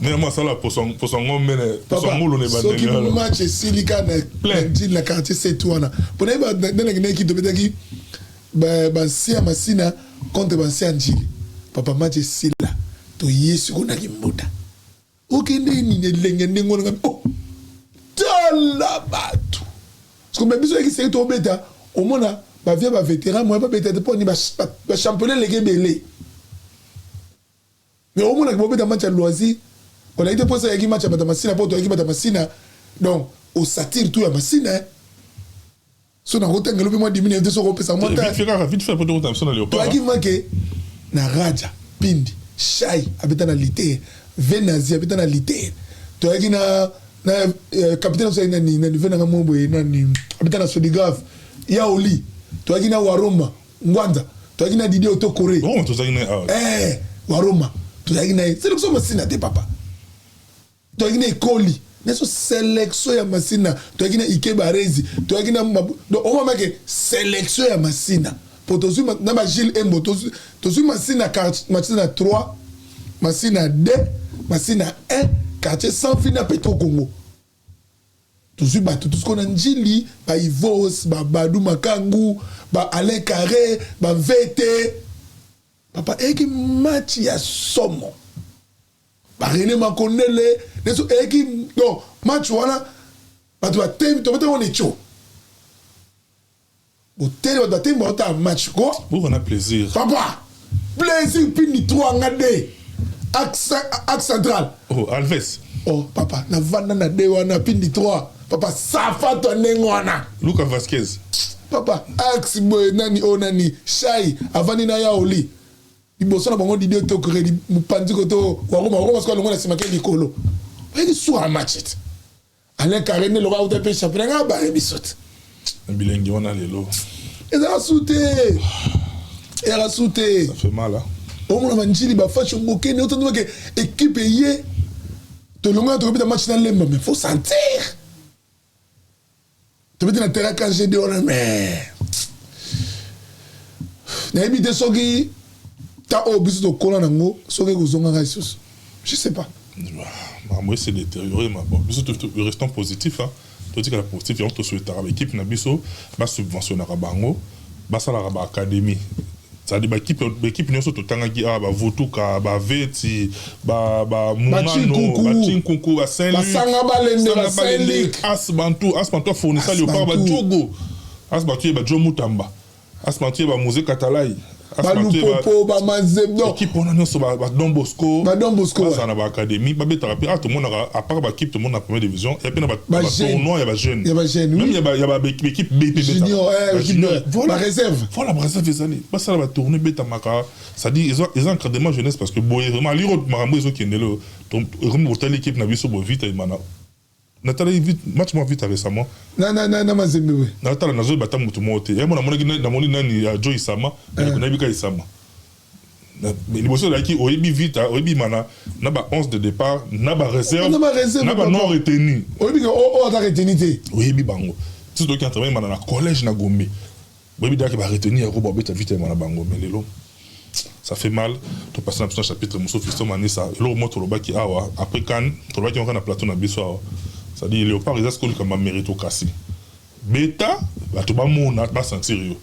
Ndenge mo asala poso ngombe, poso ngulu na ebandeli. Soki match esili kaka na Njili, na quartier 7 wana, mpona yeba ndenge ndenge tobetaki bansi ya Masina contre bansi ya Njili, papa, match esila, toye sikoyo na Kimbuta, okende nini, elenge ndenge wana, oh, tala bato. Parce que biso oyaki seki tobeta, omona bavie bavétéran moye babeta te, mpo ni bachampionnat eleki ebele. Mais omonaki bobeta match ya loisir, olaki te mposa eyaki match ya bato ya Masina, mpo toyaki bato ya Masina, donc osatire tout ya Masina. So nakotangela mpe mwa dimine te, soki opesa mwa. Toyaki make na Raja Pindi Shai abeta na Liter, Venazi abeta na Liter. Toyaki na capitaine biso nani nani, ve nanga mo boye nani, abeta na Sodigrave ya Oli. Toyaki na Waroma Ngwanza, toyaki na Didi Otokore. Eh, Waroma tozalaki na ye, sélection Masina te, papa. Toyaki na ekoli neso, sélection ya Masina. Toyaki na Ike Barezi, toyaki na, donc omamake sélection ya Masina, po tozwi na baGilles Embo, tozwi Masina, Masina 3, Masina 2, Masina 1, quartier sans fin na Petro Congo. Tozwi bato tosiko na Njili, baIvos, babadu Makangu, baAlain Carré, bamvete, papa. Eyaki match ya somo, baRené Makondele neso eyaki. Donc match wana bato batemi, tobetaki wana etio botele, bato batemi, baotala match ko. Bokona plaisir. Papa, plaisir. Pindi 3, nga de axe central. Oh, Alves. Oh papa, navanda na de wana, pindi 3, papa, safato ndenge wana. Luka Vasquez. Papa, axe boye nani oyo nani, Shai avandi na ya Oli, liboso na bango Didi Otokore, mopanzi koto Waroma. Waroma sikoyo alongo na nsima ke likolo, bayeki suka match te. Alain Carré nde loka auta mpe championnat nga bare biso te. Na bilenge wana lelo. Ezalaka su te, ezalaka su te. Ça fait mal, hein? Omona banjili bafashi obokeni otandimake équipe eye tolongana, tokobeta match na Lemba, mais faut sentir tobeti na terrain KGD wana. Mais nayebi te soki ta oyo biso tokola nango soki ekozongaka lisusu, je sais pas. Makambo ese détérioré. Ma bon, biso restons positif, hein. Totikala positif. Yango tosouhaitaka baéquipe na biso basubventionnaka bango, basalaka baacadémie, c'est-à-dire baéquipe nyonso totangaki awa, bavutuka, baveti, bamungano, bacinkunku, basanga balende, basaint-luc. As Bantu, As Bantu afournisa Léopard, bajogo As Bantu ye, bajo Mutamba, As Bantu ye, bamusée Katalai. Balupopo, bamazembe. Équipe wana nyonso, baDon Bosco. BaDon Bosco. Bazala na baacadémie, babetaka mpe. Tomonaka, à part baéquipe tomona na première division, ya mpe na batournoi ya bajeune. Ya bajeune. Même ya baéquipe B mpe. Junior, baréserve. Voilà, baréserve ezali, basala batournoi ebetamaka, c'est-à-dire eza encadrement jeunesse, parce que boye vraiment aliro makambo ezokendele. Ekomi botali équipe na biso boye, Vita Imana, natalaki vite match mwa Vita récemment. Na Mazembe we. Natala, nazoyeba ata motu moko te. Yamo namonaki, namoni nani ya Jo Isama, nayebi ka Isama. Liboso ezalaki oyebi Vita, oyebi Mana na ba 11 de départ, na baréserve, na ba non retenu. Oyebi oyo aza retenu te. Oyebi bango ti toki entraînement Imana na collège na Gombe, boyebi daki baretenu yango, babeta Vita Imana bango. Mais lelo ça fait mal. Topasi na biso na chapitre mosusu. Fiston Manisa, eloko moko tolobaki awa après CAN, tolobaki yango na plateau na biso awa, c'est-à-dire Léopard eza sikoyo likambo ya méritocratie. Beta bato bamona, basentir yo.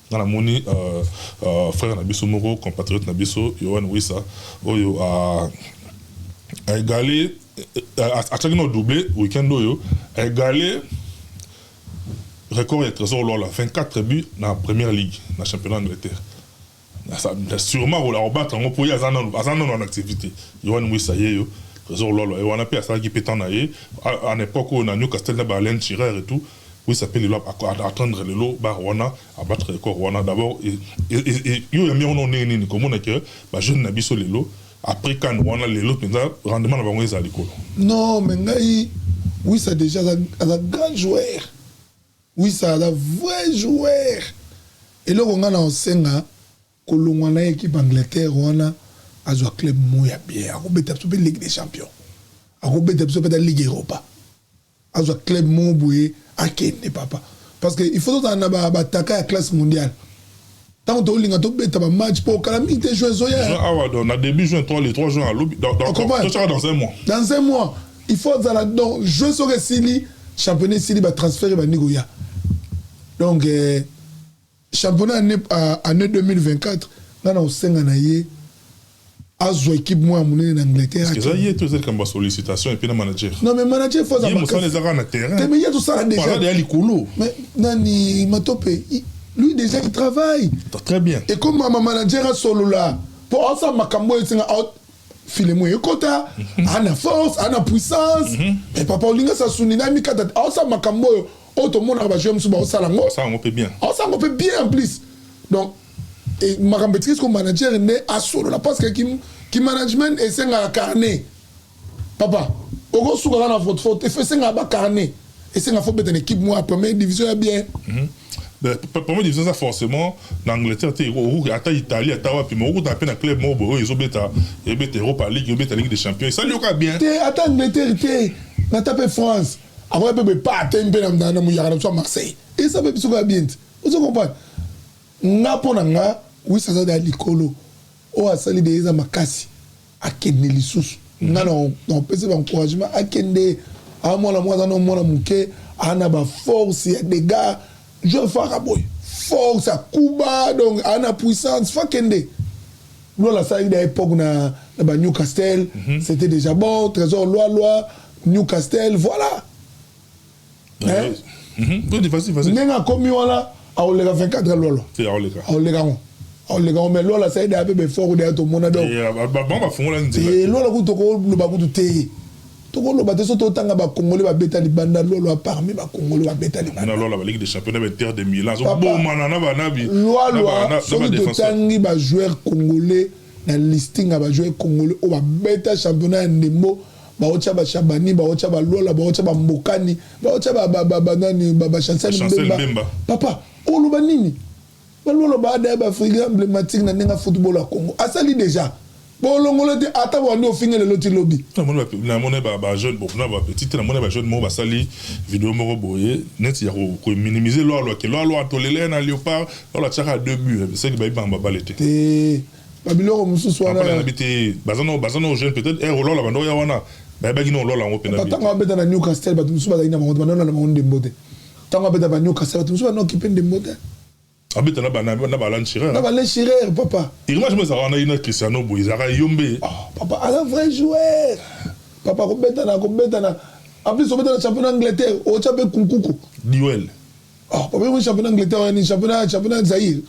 Nga namoni frère na biso moko, compatriote na biso, Yohan Wissa, oyo aégalé, atiaki na doublé week-end oyo, aégalé record ya Trésor Lola, 24 buts na première ligue, na championnat Angleterre. Sûrement akobattre yango mpo ye aza nano en activité. Yohan Wissa ye yo, Trésor Lolo ye wana mpe asalaki mpe temps na ye en époque oyo na Newcastle na baAlan Shearer et tout. Wissa mpe lelo atteindre lelo bar wana, abattre record wana d'abord. Yo yambi yango ndenge nini komona ke bajeune na biso lelo après CAN wana, lelo mpenza rendement na bango eza likolo? Non, mais ngai Wissa déjà aza grand joueur. Wissa aza vrai joueur. Eloko nga na osenga, kolongwa na équipe Angleterre wana, azwa club moko ya bien, akobeta biso mpe Ligue des champions, akobeta biso mpe ta Ligue Europa. Azwa club moko boye, akende, papa, parce que il faut tozala na bataka ya classe mondiale ntango tolinga tobeta bamatch, mpo okala mingi te, juin ezoya. Awa donc na début juin, 3, les 3 juin alobi dans dans un mois. Dans un mois il faut azala. Donc juin soki esili, championnat esili, batransfert ebandi koya. Donc championnat année 2024, nga na kosenga na ye azwa équipe moko ya monene na Angleterre. Eza ye to eza likambo ya sollicitation et puis na manager? Non, mais manager faut aza mosala ezaka na terrain. Te, mais ye tosala déjà. Déjà likolo. Mais nani, Matope, lui déjà il travaille. Très bien. Et comme mama manager asolola po asala makambo oyo esenga filemo ekota, ana force, ana puissance. Mais papa, olinga sasuni na mikata, aosala makambo oyo tomonaka bajoueur mosusu baosala yango. Asala yango mpe bien. Aosala yango mpe bien en plus. Donc makambo etikisi ko manager nde asolola, parce que ki management esengaka carnet, papa. Okosuka kaka na Francfort, esengaka bacarnet, esengaka faut beta na équipe moko ya première division ya bien. Première division eza forcément na Angleterre te, ata Italie, ata wapi, mais okutana mpe na club moko boye oyo ezobeta, ebeta Europa League, ezobeta Ligue des champions, esali yoka bien. Te, ata Angleterre te, nata mpe France, akoya mpe bepa te mpe na moyaka na biso ya Marseille, eza mpe biso kaka bien te. Ozo comprendre nga? Mpo na nga, Wissa aza ya likolo oyo asali de eza makasi. Akende lisusu, nga na opesi baencouragement, akende. Amwana moko aza na mwana moke, ana baforce ya dégâts, joueur faka boye, force akuba, donc ana puissance, faut akende. Lola asalaki na époque na ba Newcastle, c'était déjà bon. Trésor Loi Newcastle, voilà. Ndenge akomi wana, akoleka 24 Lolo, akoleka ngo, akoleka ngo. Mais Lola asali deya mpe befort deya, tomona. Donc Lola kutu tokoloba kutu te, tokoloba te. So totanga bakongole babeta libanda, Lolo parmi bakongole babeta libanda, Lwalwa. Soki totangi bajoueur congolais na listing ya bajoueur congolais oyo babeta championnat ya ndembo, baotya bashabani, baotya balwala, baotya bambokani, baotya banani, bachancel Mbemba, papa, oloba nini? Balwala baada ya baafrika emblématique na ndenge ya football ya Congo, asali déjà bolongolo te. Ata bandi ofinga lelo ti lobi. Namoni bajeune, bon, na bapetit te, namoni bajeune moko basali video moko boye neti ya kominimiser Lwalwa, ke Lwalwa tolele na Léopard, Lwalwa atiaka deux buts, seki bayibanga babale te. Te, babiloko mosusu wana. Nayebi te, baza na jeune, peut-être ere Lwalwa bando ya wana bayebaki na Lwalwa yango mpena. Ntango abeta na Newcastle, bato mosusu bazalaki na bango, bandona na bango ndembo te. Ntango abeta ba Newcastle, bato mosusu bana okipe ndembo te. Abeta na ba Alan Shearer. Na ba Alan Shearer, papa. Image mo ezalaka wana ina Cristiano boye, ezalaka yombe. Papa aza vrai joueur, papa. Kobeta na, kobeta na, en plus obeta na championnat Angleterre, otya mpe kunkuku. Duel. Oh papa, yo championnat Angleterre wana, championnat Zaïre,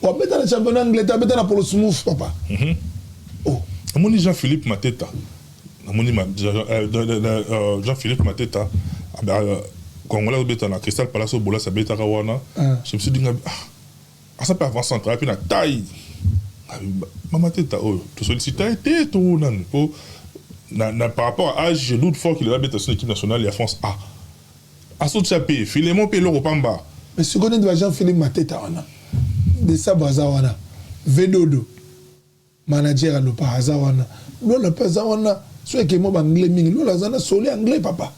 wabeta na championnat Angleterre, abeta na Portsmouth, papa. Oh, namoni Jean-Philippe Mateta, namoni Jean-Philippe Mateta, congolais azobeta na Crystal Palace, oyo Bolasi abetaka wana. Je me suis dit nga, ah, aza mpe avant centre mpe na taille, mama Teta oyo tosollicita ye te to nani po na par rapport à âge, je doute fort qu'il abeta son équipe nationale ya France A. Asotia mpe Filemon mpe eloko pamba. Mais sikoyo neti ba Jean Philippe Mateta wana, Desabre aza wana, Vedodo manager alopa aza wana, Lola mpe aza wana. So ekemo baanglais mingi, Lola aza na solo anglais, papa.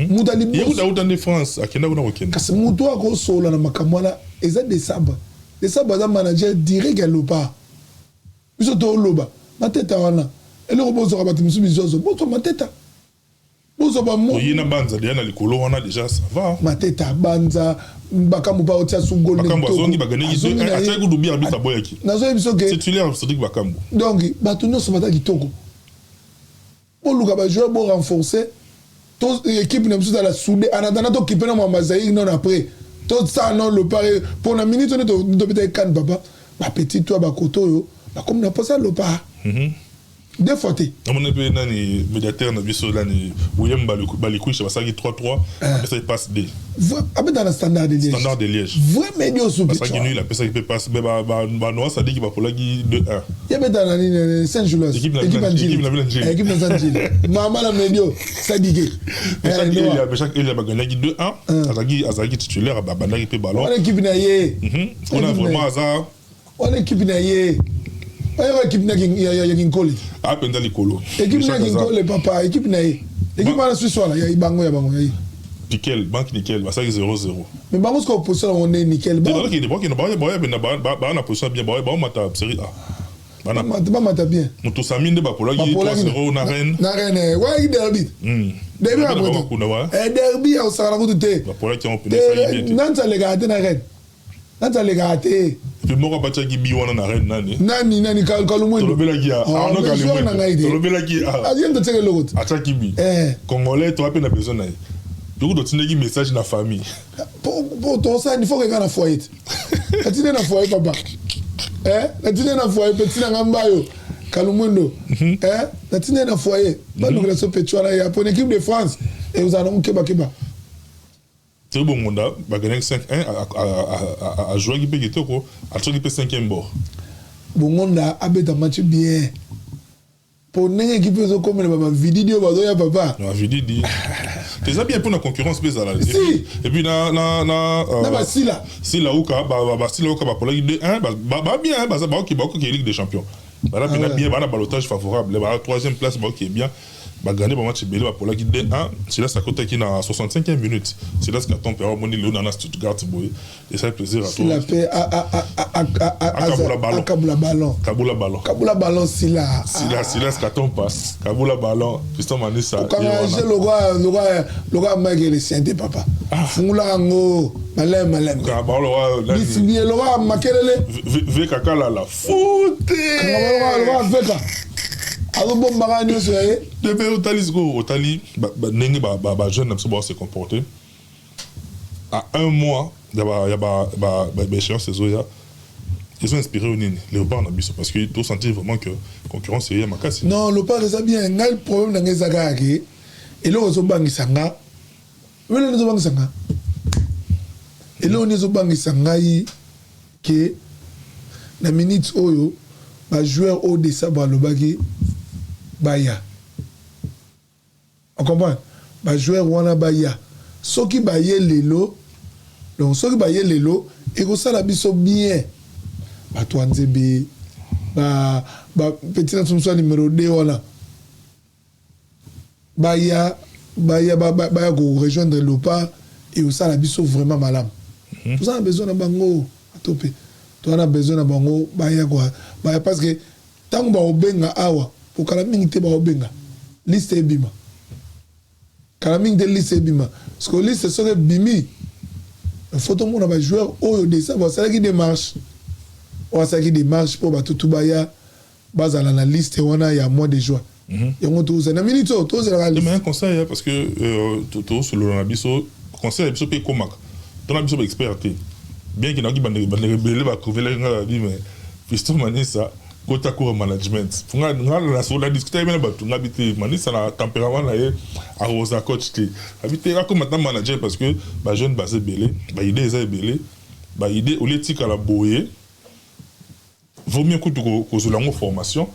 Moto aliboso auta nde France, akenda kuna kokende. Kasi moto akosola na makambo wana eza Desabre. Desabre aza manager direct ya Lopa. Biso tooloba Mateta wana, eloko bozwaka bato mosusu bizozo, bozwa Mateta, bozwa bamo. Oye na Banza deya na likolo wana, déjà ça va. Mateta, Banza, Bakambu mpa otia su gol. Bakambu azongi, baganeki, atiaki kudu bi arbitre aboyaki. Nazoyebi biso ke titulaire Cédric Bakambu. Donc bato nyonso baza kitoko, boluka bajoueur, borenforcer to équipe na biso ezala soudé. En attendant tokipe na mwamba Zaïre non, après tosala non Lopar mpo na minute oyo tobeta ekane, papa. Bapetit to ya bakoto oyo bakomi na mposa Lopar. Deux fois te. Namoni mpe nani, médiateur na biso, nani, William Balikwisha, basalaki 3-3, apesaki passe D. Abeta na Standard de Liège. Standard de Liège. Vrai medio supi. Basalaki nul, apesaki mpe passe, mais banoa Sadiki bapolaki 2-1. Ye abeta na nini, Saint Julius. Équipe na Njili. Équipe na Njili, mama na medio Sadike. Chaque Elia baganyaki 2-1, azalaki titulaire, abandaki mpe ballon. Wana équipe na ye. Kuna vraiment aza. Wana équipe na ye, oyo équipe na ya Kinkole. Apenza likolo. Équipe na Kinkole, papa, équipe na ye, équipe wana Suisse wana ya bango, ya bango ya ye. Nickel, Banque Nickel basalaki 0-0. Mais bango sikoyo, position na bango nde nickel. Baa na position bien, baomata Série A. Bamata bien. Moto Sami nde bapolaki 3-0 na Rennes. Na Rennes wayaki derby, derby ya derby ya kosakana kutu te. Bapolaki yango pene, esali bien te. Nanti alekaka te na Rennes, nanti alekaka te. Epe moko abatiaki bi wana na Rennes, nani? Nani, nani, Kalumwendo. Tolobelaki ya Arnaud Kalumwendo, tolobelaki. Aye ntotiaka eloko te. Atiaki bi congolais, toa mpe na besoin na ye. Toku totindaki message na famille. Po tosani, faut keka na foyer te, natinde na foyer, papa, natinde na foyer, petit na nga mbayo Kalumwendo, natinde na foyer, balukela so petit wana ya pona équipe de France ekozala nango kebakeba. Te, Bongonda baganyaki 5-1, ajouaki mpe kitoko, atiaki mpe 5e bord. Bongonda abeta match bien, po ndenge équipe ezokomela, bavididi oyo bazoya, papa. Bavididi eza bien mpona concurrence mpe ezala. Et puis na Na basila. Sila uka, basila uka bapolaki 2-1, babien, baoki Ligue des champions, bana mpena bien, bana ballottage favorable, bana troisième place, baoki bien, bagagné bamatch ebele. Bapolaki 2-1, Silas akotaki na 65e minute, Silas Katon mpe amoni leo na Stuttgart boye, esali plaisir. Sila mpe. Akabula ballon. Akabula ballon. Kabula ballon. Kabula ballon, Sila. Sila, Silas Katompa kabula ballon, Fiston Manisa. Okanga je lokwa Michael Essien te, papa, fungula yango maleme maleme, distribue lokwa Makelele. Veka kalala fute. Lokwa Veka azobombaka nyonso ya ye. Mpe otali sikoyo, otali ndenge bajeune na biso bao se comporter à un mois ya baéchéance ezoya, ezo inspiré o nini, Léopard na biso? Parce que tosentir vraiment que concurrence eya makasi. Non, Léopard eza bien. Ngai problème na ngai eza kaka ke eloko ezobangisa nga, eloko ezobangisa nga, eloko nini ezobangisa ngai ke na minute oyo bajoueur oyo Desabre alobaki baya, ocomprendre, bajoueur wana baya, soki baye lelo, donc soki baye lelo ekosala biso bien. Bato ya Nzembe, petit na biso ya numéro 2 wana, baya baya baya korejoindre Léopard, ekosala biso vraiment malamu. Toza na besoin na bango, bato mpe toza na besoin na bango, baya baya, parce que ntango bakobenga awa, okala mingi te, bakobenga liste ebima kala mingi te, liste ebima. Parce que liste soki ebimi, faut tomona bajoueur oyo Desabre basalaki démarche, oyo asalaki démarche mpo bato tu baya bazala na liste wana ya mois de juin. Yango tozala na minute oyo tozelaka. Mais un conseil, parce que tosolola na biso, conseil ya biso mpe ekomaka tona biso baexpert te, bien ke nakoki bandeko ebele bakovelaki nga, babi: "Mais Fiston Manisa, kota cours management." Nga na discuter na bato, nga bi te, Manisa na tempérament na ye akoza coach te. Abi te, akoma ta manager, parce que bajeune baza ebele, baidée eza ebele, baidée olie etikala boye, vaut mieux kutu kozwela yango formation,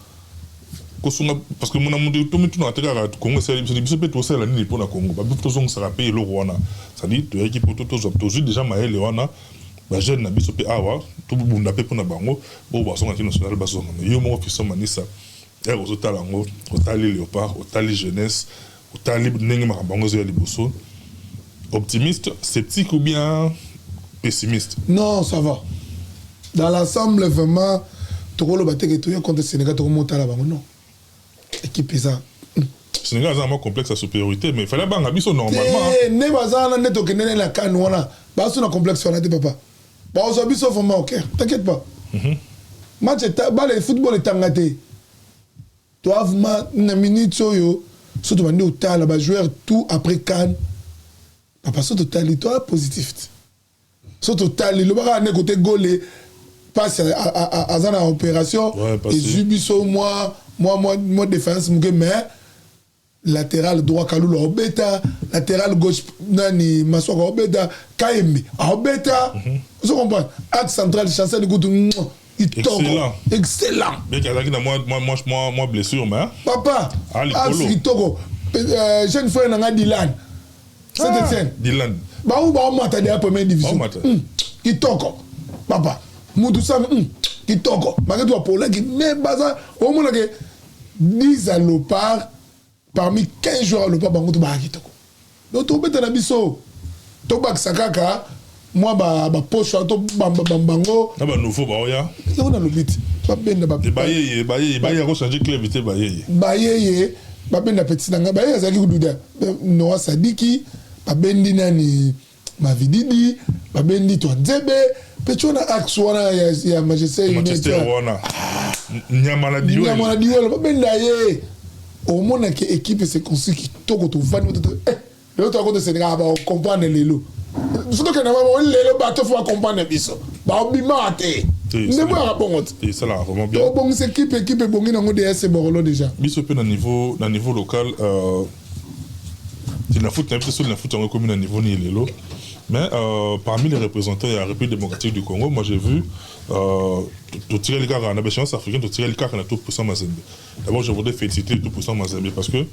kosunga, parce que mona moto tomitunaka te kaka Congo esali biso, biso mpe tosala nini mpona Congo? Babi tozongisaka mpe eloko wana, c'est-à-dire toyaki mpo tozwa, tozwi déjà mayele wana, bajeune na biso mpe awa tobunda mpe mpona bango bo bazonga équipe nationale, bazonga. Mais yo moko Fiston Manisa, ere ozotala yango, otali Léopard, otali jeunesse, otali ndenge makambo yango ezoya liboso, optimiste, sceptique ou bien pessimiste? Non, ça va dans l'ensemble, vraiment. Tokoloba te ke toya contre Sénégal, tokomotala bango, non, équipe eza. Sénégal aza na complexe ya supériorité, mais fallait banga biso normalement. Nde baza wana, nde tokende na kane wana, baso na complexe wana te, papa, bazwa biso vraiment au cœur, t'inquiète pas. Match bale football etanga te, toa vraiment na minute oyo, so tobandi otala bajoueur tout après CAN, papa, so totali, toa positif te. So totali, lobaka nde kote gole. Pasi aza na opération, ezwi biso mwa défense moke, mais latéral droit Kalulu aobeta, latéral gauche nani, Maswaka aobeta, Kayembe aobeta. Ozo comprendre? Axe central, Chancel kutu kitoko, excellent. Bien azalaki na mwa blessure, mais Papa, axe kitoko. Jeune frère na nga Dylan, Saint Etienne. Dylan. Bango baomata deya première division. Kitoko papa, mutu sami kitoko maketu bapolaki, mais baza omonake 10 à Léopard, parmi 15 joueurs à Léopard, bango to baka kitoko. Donc tobeta na biso, tobakisa kaka mwa bapoche wana, tobambabamba bango. Na banouveau baoya. Yango nalobi ti babenda. Bayeye, bayeye, bayeye akochange club te, bayeye. Bayeye babenda petit na ngai, bayeye azalaki kududa Noa Sadiki, babendi nani, Mavididi, babendi to Nzebe mpe ti wana axe wana ya Manchester. Manchester wana, nyama na Diwele, nyama na Diwele, babenda ye. Omonaki équipe se construit kitoko. Tovandi lelo, toakota Sénégal, bacomprendre lelo. So tokende bango lelo, bato fo bacomprendre biso, baobimaka te nde boyaka bongo te. Esalaka vraiment bien. Tobongisa équipe, équipe ebongi nango DS Borolo déjà. Biso mpe na niveau local, na foot na biso, so na foot yango ekomi na niveau nini lelo? Mais parmi les représentants de la République démocratique du Congo, moi j'ai vu totikali kaka na baéchéance africaine, totikali kaka na Tout Puissant Mazembe. D'abord, je voudrais féliciter le Tout Puissant Mazembe, parce que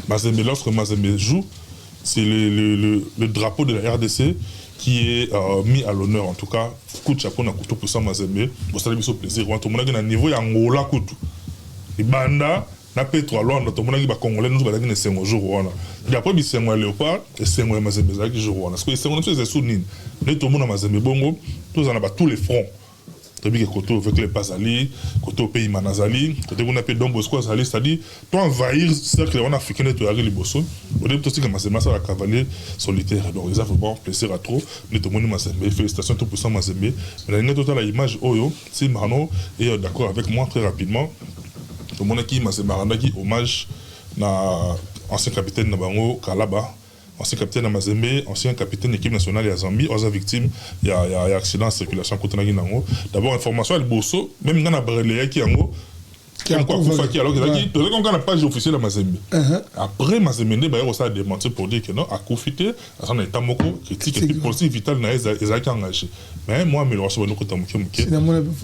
Mazembe, lorsque Mazembe joue, c'est le drapeau de la RDC qui est mis à l'honneur. En tout cas, coup de chapeau na Tout Puissant Mazembe, bosali biso plaisir wana. Tomonaki na niveau ya Angola kutu, libanda na Petro ya Luanda, tomonaki bacongolais nyonso bazalaki na esengo jour wana. Après bisengo ya Léopard, esengo ya Mazembe ezalaki jour wana. Parce que esengo na biso eza su nini? Nde tomona Mazembe bongo, tozala na ba tous les fronts. Toyebi ke kote oyo Vecleb azali, kote oyo mpe Imana azali, kote kuna mpe Don Bosco azali, c'est-à-dire to envahir cercle wana africain nde toyaki liboso. Odebi totika Mazembe asala cavalier solitaire. Donc eza vraiment plaisir à trop nde tomoni Mazembe. Félicitations Tout Puissant Mazembe. Mais nalingi totala image oyo, si Marno est d'accord avec moi, très rapidement. Tomonaki Mazembe arandaki hommage na ancien capitaine na bango Kalaba, ancien capitaine ya Mazembe, ancien capitaine équipe nationale ya Zambie, oza victime ya accident de circulation akutanaki nango. D'abord, information ya liboso, même nga na bareleyaki yango akufaki, alors ezalaki, tozalaki kaka na page officielle ya Mazembe. Après, Mazembe nde baye kosala démentir pour dire que non, akufi te, aza na état moko critique et puis politique vitale na ye ezalaki engagé, mais moi amélioration bandi kota moke moke.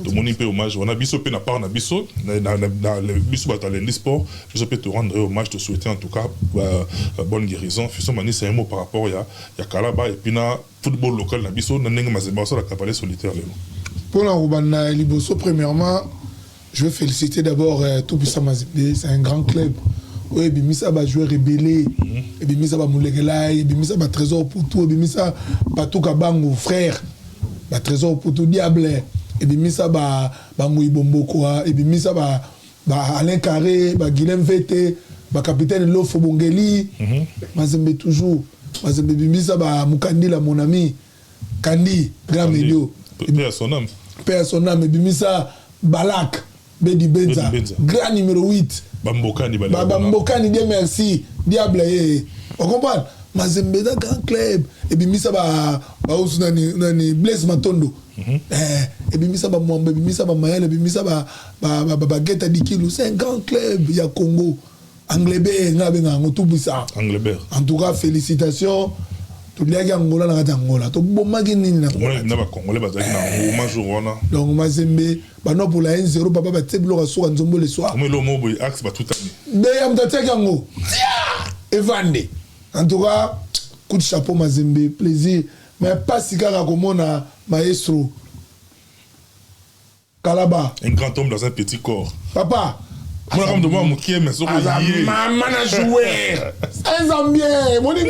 Tomoni mpe hommage wana, biso mpe na part na biso, biso bato ya Lendi Sport, biso mpe torendre hommage, tosouhaiter en tout cas bonne guérison. Fiston Manisa, un mot par rapport ya Kalaba et puis na football local na biso, na ndenge Mazembe asala cavalier solitaire lelo. Mpona kobanda liboso, premièrement, je veux féliciter d'abord Tout Puissant Mazembe. C'est un grand club oyo ebimisa bajoueur ebele, ebimisa bamulekelai, ebimisa batrésor Putu, ebimisa Batuka Bango frère, batrésor Putu Diable, ebimisa bangui Bomboko, ebimisa ba Alain Carré, baguilem Vete, bacapitaine Lofo Bongeli. Mazembe toujours Mazembe. Ebimisa bamukandila, mon ami Kandi, grand medio. Paix à son âme. Paix à son âme. Ebimisa Balak Bedi Benza, grand numéro 8. Bambokani. Bambokani, Dieu merci, Diable ye. Ocomprendre? Mazembe eza grand club, ebimisa bausu nani nani, Blaise Matondo, ebimisa bamwamba, ebimisa bamayele, ebimisa bageta Dikilu. C'est un grand club ya Congo. Anglebert, nga abenga yango tubwisa. Anglebert. En tout cas, félicitations. Toliaki Angola na kati ya Angola, tobomaki nini na Na bacongolais bazalaki na ngoma jour wana. Donc Mazembe banopola 1-0, papa, batie biloko ya suka, nzombo le soir. Eloko moko boye, axe batutani. Beya moto atiaki yango tia evande. En tout cas, coup de chapeau Mazembe, plaisir. Mais pasi kaka komona maestro Kalaba. Un grand homme dans un petit corps. Papa. Mwana moto mwa mokie, mais soko aza ye mama na joueur, un Zambien. Moni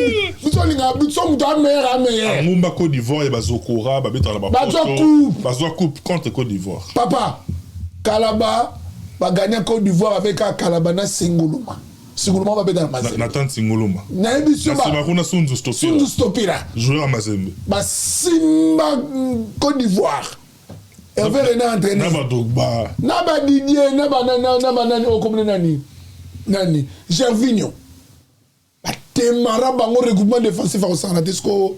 biso olingaka biso moto ameilleur, ameilleur. Angumba Côte d'Ivoire ya bazokora, babetaka na Bazwa coupe. Bazwa coupe contre Côte d'Ivoire. Papa Kalaba, bagagna Côte d'Ivoire avec kaka Kalaba na Singuluma. Singuluma babeta na Mazembe. Nathan Singuluma. Nayebi so. Na nsima kuna Sunzu Stopira. Sunzu Stopira. Joueur ya Mazembe. Basimba Côte d'Ivoire, Hervé Renard entraîné. Na badrogba. Na badidier, na banani okomona nani nani, Gervinho, batemara bango. Regroupement défensif akosangana te. Siko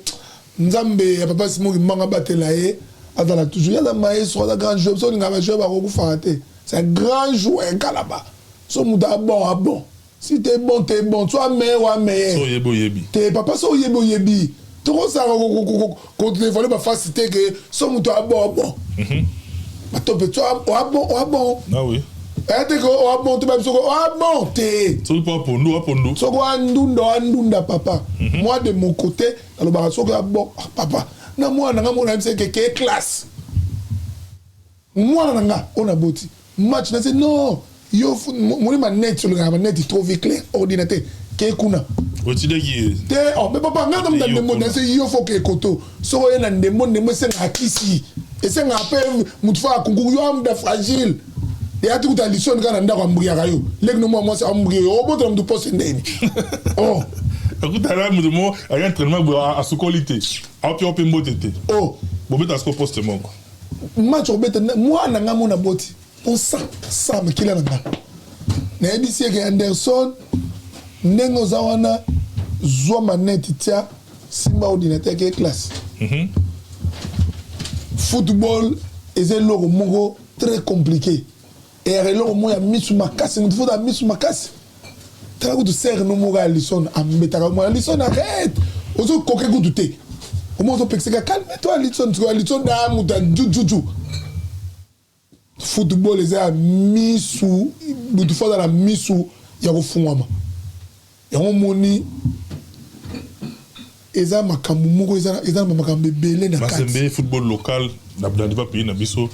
Nzambe ya papa Simoki Mbanga batela ye. Azala toujours, ye aza maestro, aza grand joueur. Biso olingaka bajoueur bakokufaka te. C'est un grand joueur Kalaba. So moto abon abon, si t'es bon, t'es bon, so ameilleur o ameilleur. So oyebi, oyebi. Te papa, so oyebi, oyebi. Tokosaka kodévoiler bafaces te ke so moto abon abon. Bato mpe so oabon oabon. Ah oui. Eya te ke oabon te, babiso oabon te. Soki mpo apondu, apondu. Soki oandunda, oandunda papa. Moi, de mon côté, nalobaka soki abon, ah, papa na mwana na nga mona yebisa ke ke classe, mwana na nga oyo naboti match na se non, yo moni maneti, olingaka maneti trop vie claire, ordinateur ke kuna. Otindaki? Te, oh, mais papa, ngai na muta ndembo na se yo fo ke koto. Soki oye na ndembo, ndembo esengaka kisi, esengaka mpe mutu fo akunkuku yo amuda fragile. Eya ti kuta lisoni kaka na ndako, ambriaka yo leki no mwa mwasi ambrie yo, obotola mutu poste ndeni, oh. Akutana moto mo aya entraînement boye, asukoli te, aopi mpe mbote te. Oh. Bobeta siko poste moko. Match obeta, mwana nga mona boti mpo sa makila na nga, nayebisi eke Anderson, ndenge oza wana, zwa manette, tia, simba ordinateur, ke classe. Football eza eloko moko très compliqué, eyaka eloko moko ya misu makasi, motu fota misu makasi. Tala kutu sere no moko ya Alison, ambetaka mwana Alison, arrête, ozokoke kutu te, omo ozopekisaka, calme toi Alison. Sikoyo Alison na moto ya jujuju. Football eza ya misu, motu fo aza na misu ya kofungwama. Yango moni eza makambo moko, eza na makambo ebele na kati. Mazembe, football local na diva pays na biso.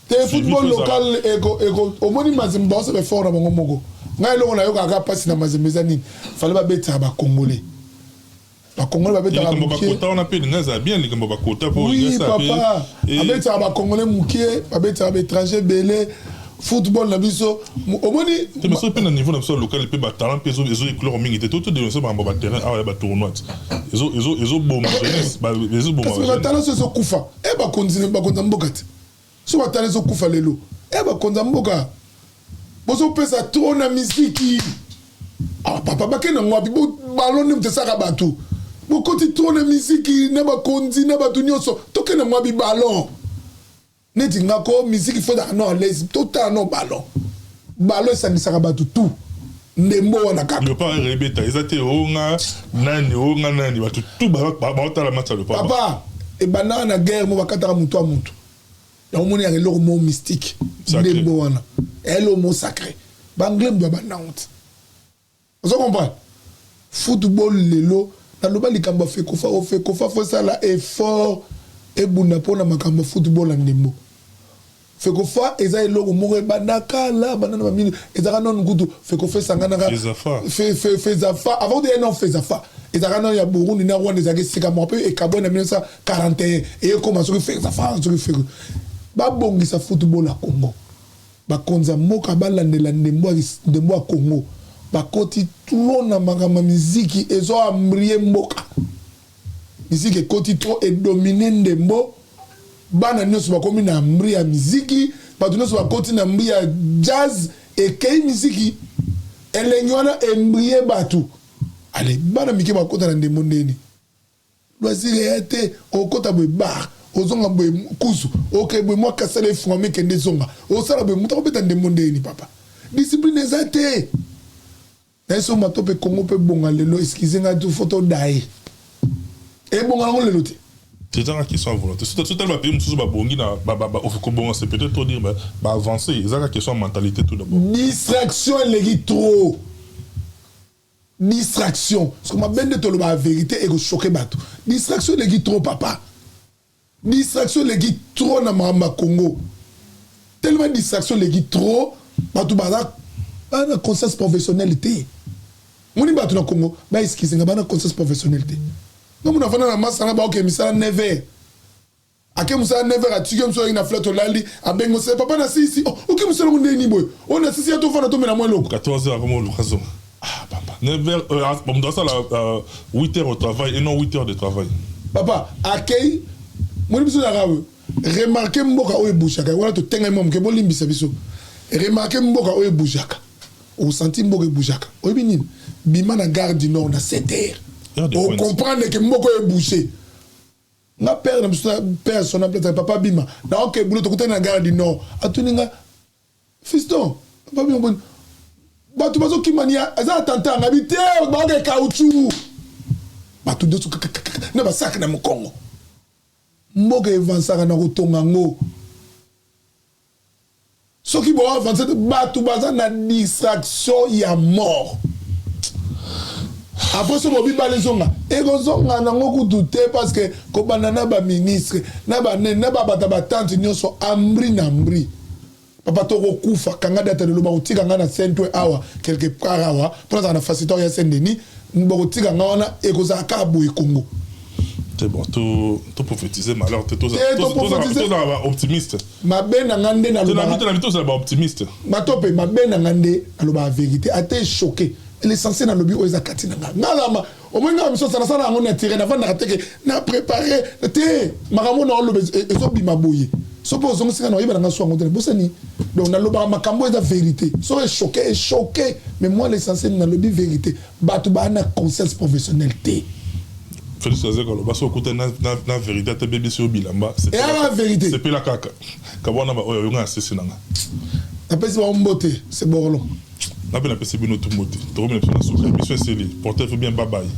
Te, football local eko omoni Mazembe baosala effort na bango moko. Ngai eloko nayokaka mpasi na Mazembe eza nini? Fale babetaka bacongolais, bacongolais babetaka. Likambo bakota wana mpe linga ezala bien, likambo bakota mpo. Oui papa, babetaka bacongolais mokie, babetaka baétranger ebele. Football na biso omoni. Te, mais soki mpe na niveau na biso ya local mpe batalent mpe ezo éclore mingi te, to dénonce makambo baterrain awa ya batournoi ezoboma jeunesse, ezoboma. Batalent so ezokufa e bakonzi ya mboka te. So batalent ezokufa lelo e bakonzi ya mboka, bozopesa trop na misiki. Ah papa, bakende yango wapi? Ballon nde moto esaka bato, bokoti trop na misiki na bakonzi na bato nyonso. Tokende yango wapi ballon? Neti nga ko misiki fo ezalaka no à l'aise, totala no ballon. Ballon esangisaka bato tout, ndembo wana kaka. Leopard ebeta eza te onga nani, onga nani, bato tout baotala match ya Leopard. Papa, ebandaka na guerre mo bakataka motu ya motu. Yango moni yaka eloko mo mystique, ndembo wana eloko mo sacré. Baanglais moto babandango te, ozo comprendre? Football lelo, naloba likambo ya Fecofa. O Fecofa fo esala effort, ebunda mpona makambo ya football ya ndembo. Fecofa eza eloko moko ebanda kala, banda na bamini ezalaka nanu kutu Fecofa esanganaka. Fezafa avant de non, Fezafa ezalaka nanu ya Burundi na Rwanda, ezalaka esika moko mpe ekabwani na 1941, eyekoma soki Fezafa, soki Feko. Babongisa football ya Congo, bakonzi ya mboka balandela ndembo ya Congo. Bakoti trop na makambo ya miziki, ezoembrouiller mboka. Miziki ekoti trop, edominer ndembo. Bana nyonso bakomi na mbri ya miziki, bato nyonso bakoti na mbri ya jazz, ekei miziki elengi wana embrouiller bato. Ale bana mike bakota na ndembo ndeni, loisir eya te. Okota boye bar, ozonga boye kusu, oke boye mwa kasala efungwama, ekende ezonga, osala boye, moto akobeta ndembo ndeni? Papa, discipline eza te. Naye so mato mpe Kongo mpe bonga lelo, excuse ngai, tu fo todaye ebonga nango lelo te. C'est une question ya volonté. Surtout bapays mosusu babongi na kobonga, c'est peut-être trop dire, baavancer. Ezaka question ya mentalité tout d'abord. Distraction eleki trop, distraction, parce que mabe nde toloba vérité ekochoquer bato. Distraction eleki trop papa, distraction eleki trop na makambo ya Congo. Tellement distraction eleki trop, bato baza bana conscience professionnelle te. Moni bato na Congo, baexcuse nga, bana conscience professionnelle te. Nga mona afanda na masanga, baoke misala 9 heures, ake mosala 9 heures, atiki mosu oyaki na flat, olali, abengi osele, papa na sisi, oh, oke mosala ngo ndeni boye oyo na sisi ya tofanda tomela mwa eloko. 14 heures akoma oluka zonga. Ah papa. 9 heures, bon, doit 8 heures au travail et non 8 heures de travail. Papa, akei moni biso ezalaka oyo, remarque mboka oyo ebougeaka wana, totengami mwa moke, bolimbisa biso. Remarque mboka oyo ebougeaka, osanti mboka ebougeaka, oyebi nini? Bima na gare du Nord na 7 heures, ocomprendre ke mboka oyo ebouge. Nga père na biso, père sona place, papa Bima na oke boulot, tokutani na Gare du Nord, atuni nga: "Fiston, papa Bima, boni bato bazokima ni eza attentat?" Nga bi te, baoke caoutchouc, bato nyonso na basaki na mokongo. Mboka evansaka na kotonga yango. Soki boavance, bato baza na distraction ya mort. Après, so bobibala, ezonga, ekozonga nango kutu te, parce que kobanda na baministre, na banene, na babata, batante nyonso, ambri na ambri. Papa, tokokufa. Kanga date lelo. Bakotika nga na Saint-Ouen awa, quelque part awa, mpo nazala na facilité ya Saint Denis. Bakotika nga wana, ekozala kaka boye, Congo. C'est bon, to prophétiser malheur te, tozala optimiste. Mabe na nga nde nalobaka, tozala baoptimiste. Bato mpe mabe na nga nde nalobaka vérité, ate choqué. L'essentiel, nalobi oyo eza kati na nga. Ngalama omoi nga miso nasala yango naturel, navandaka teke na préparé te. Makambo na oloba ezobima boye. So mpe ozongisika na oyeba na nga so yango te, bosani. Donc nalobaka makambo eza vérité. So echoqué, echoqué, mais moi, l'essentiel, nalobi vérité. Bato baa na conscience professionnelle te. Félix Azeka aloba so okuta na vérité, ate bebisi yo bilamba. Eyaka vérité. Sepela kaka kabwana baoyo oyonga na sesi na nga. Napesi bango mbote, c'est borlon. Na mpe napesi bino tu mbote. Tokomi na biso na suka. Émission eseli. Portez bien, bye bye.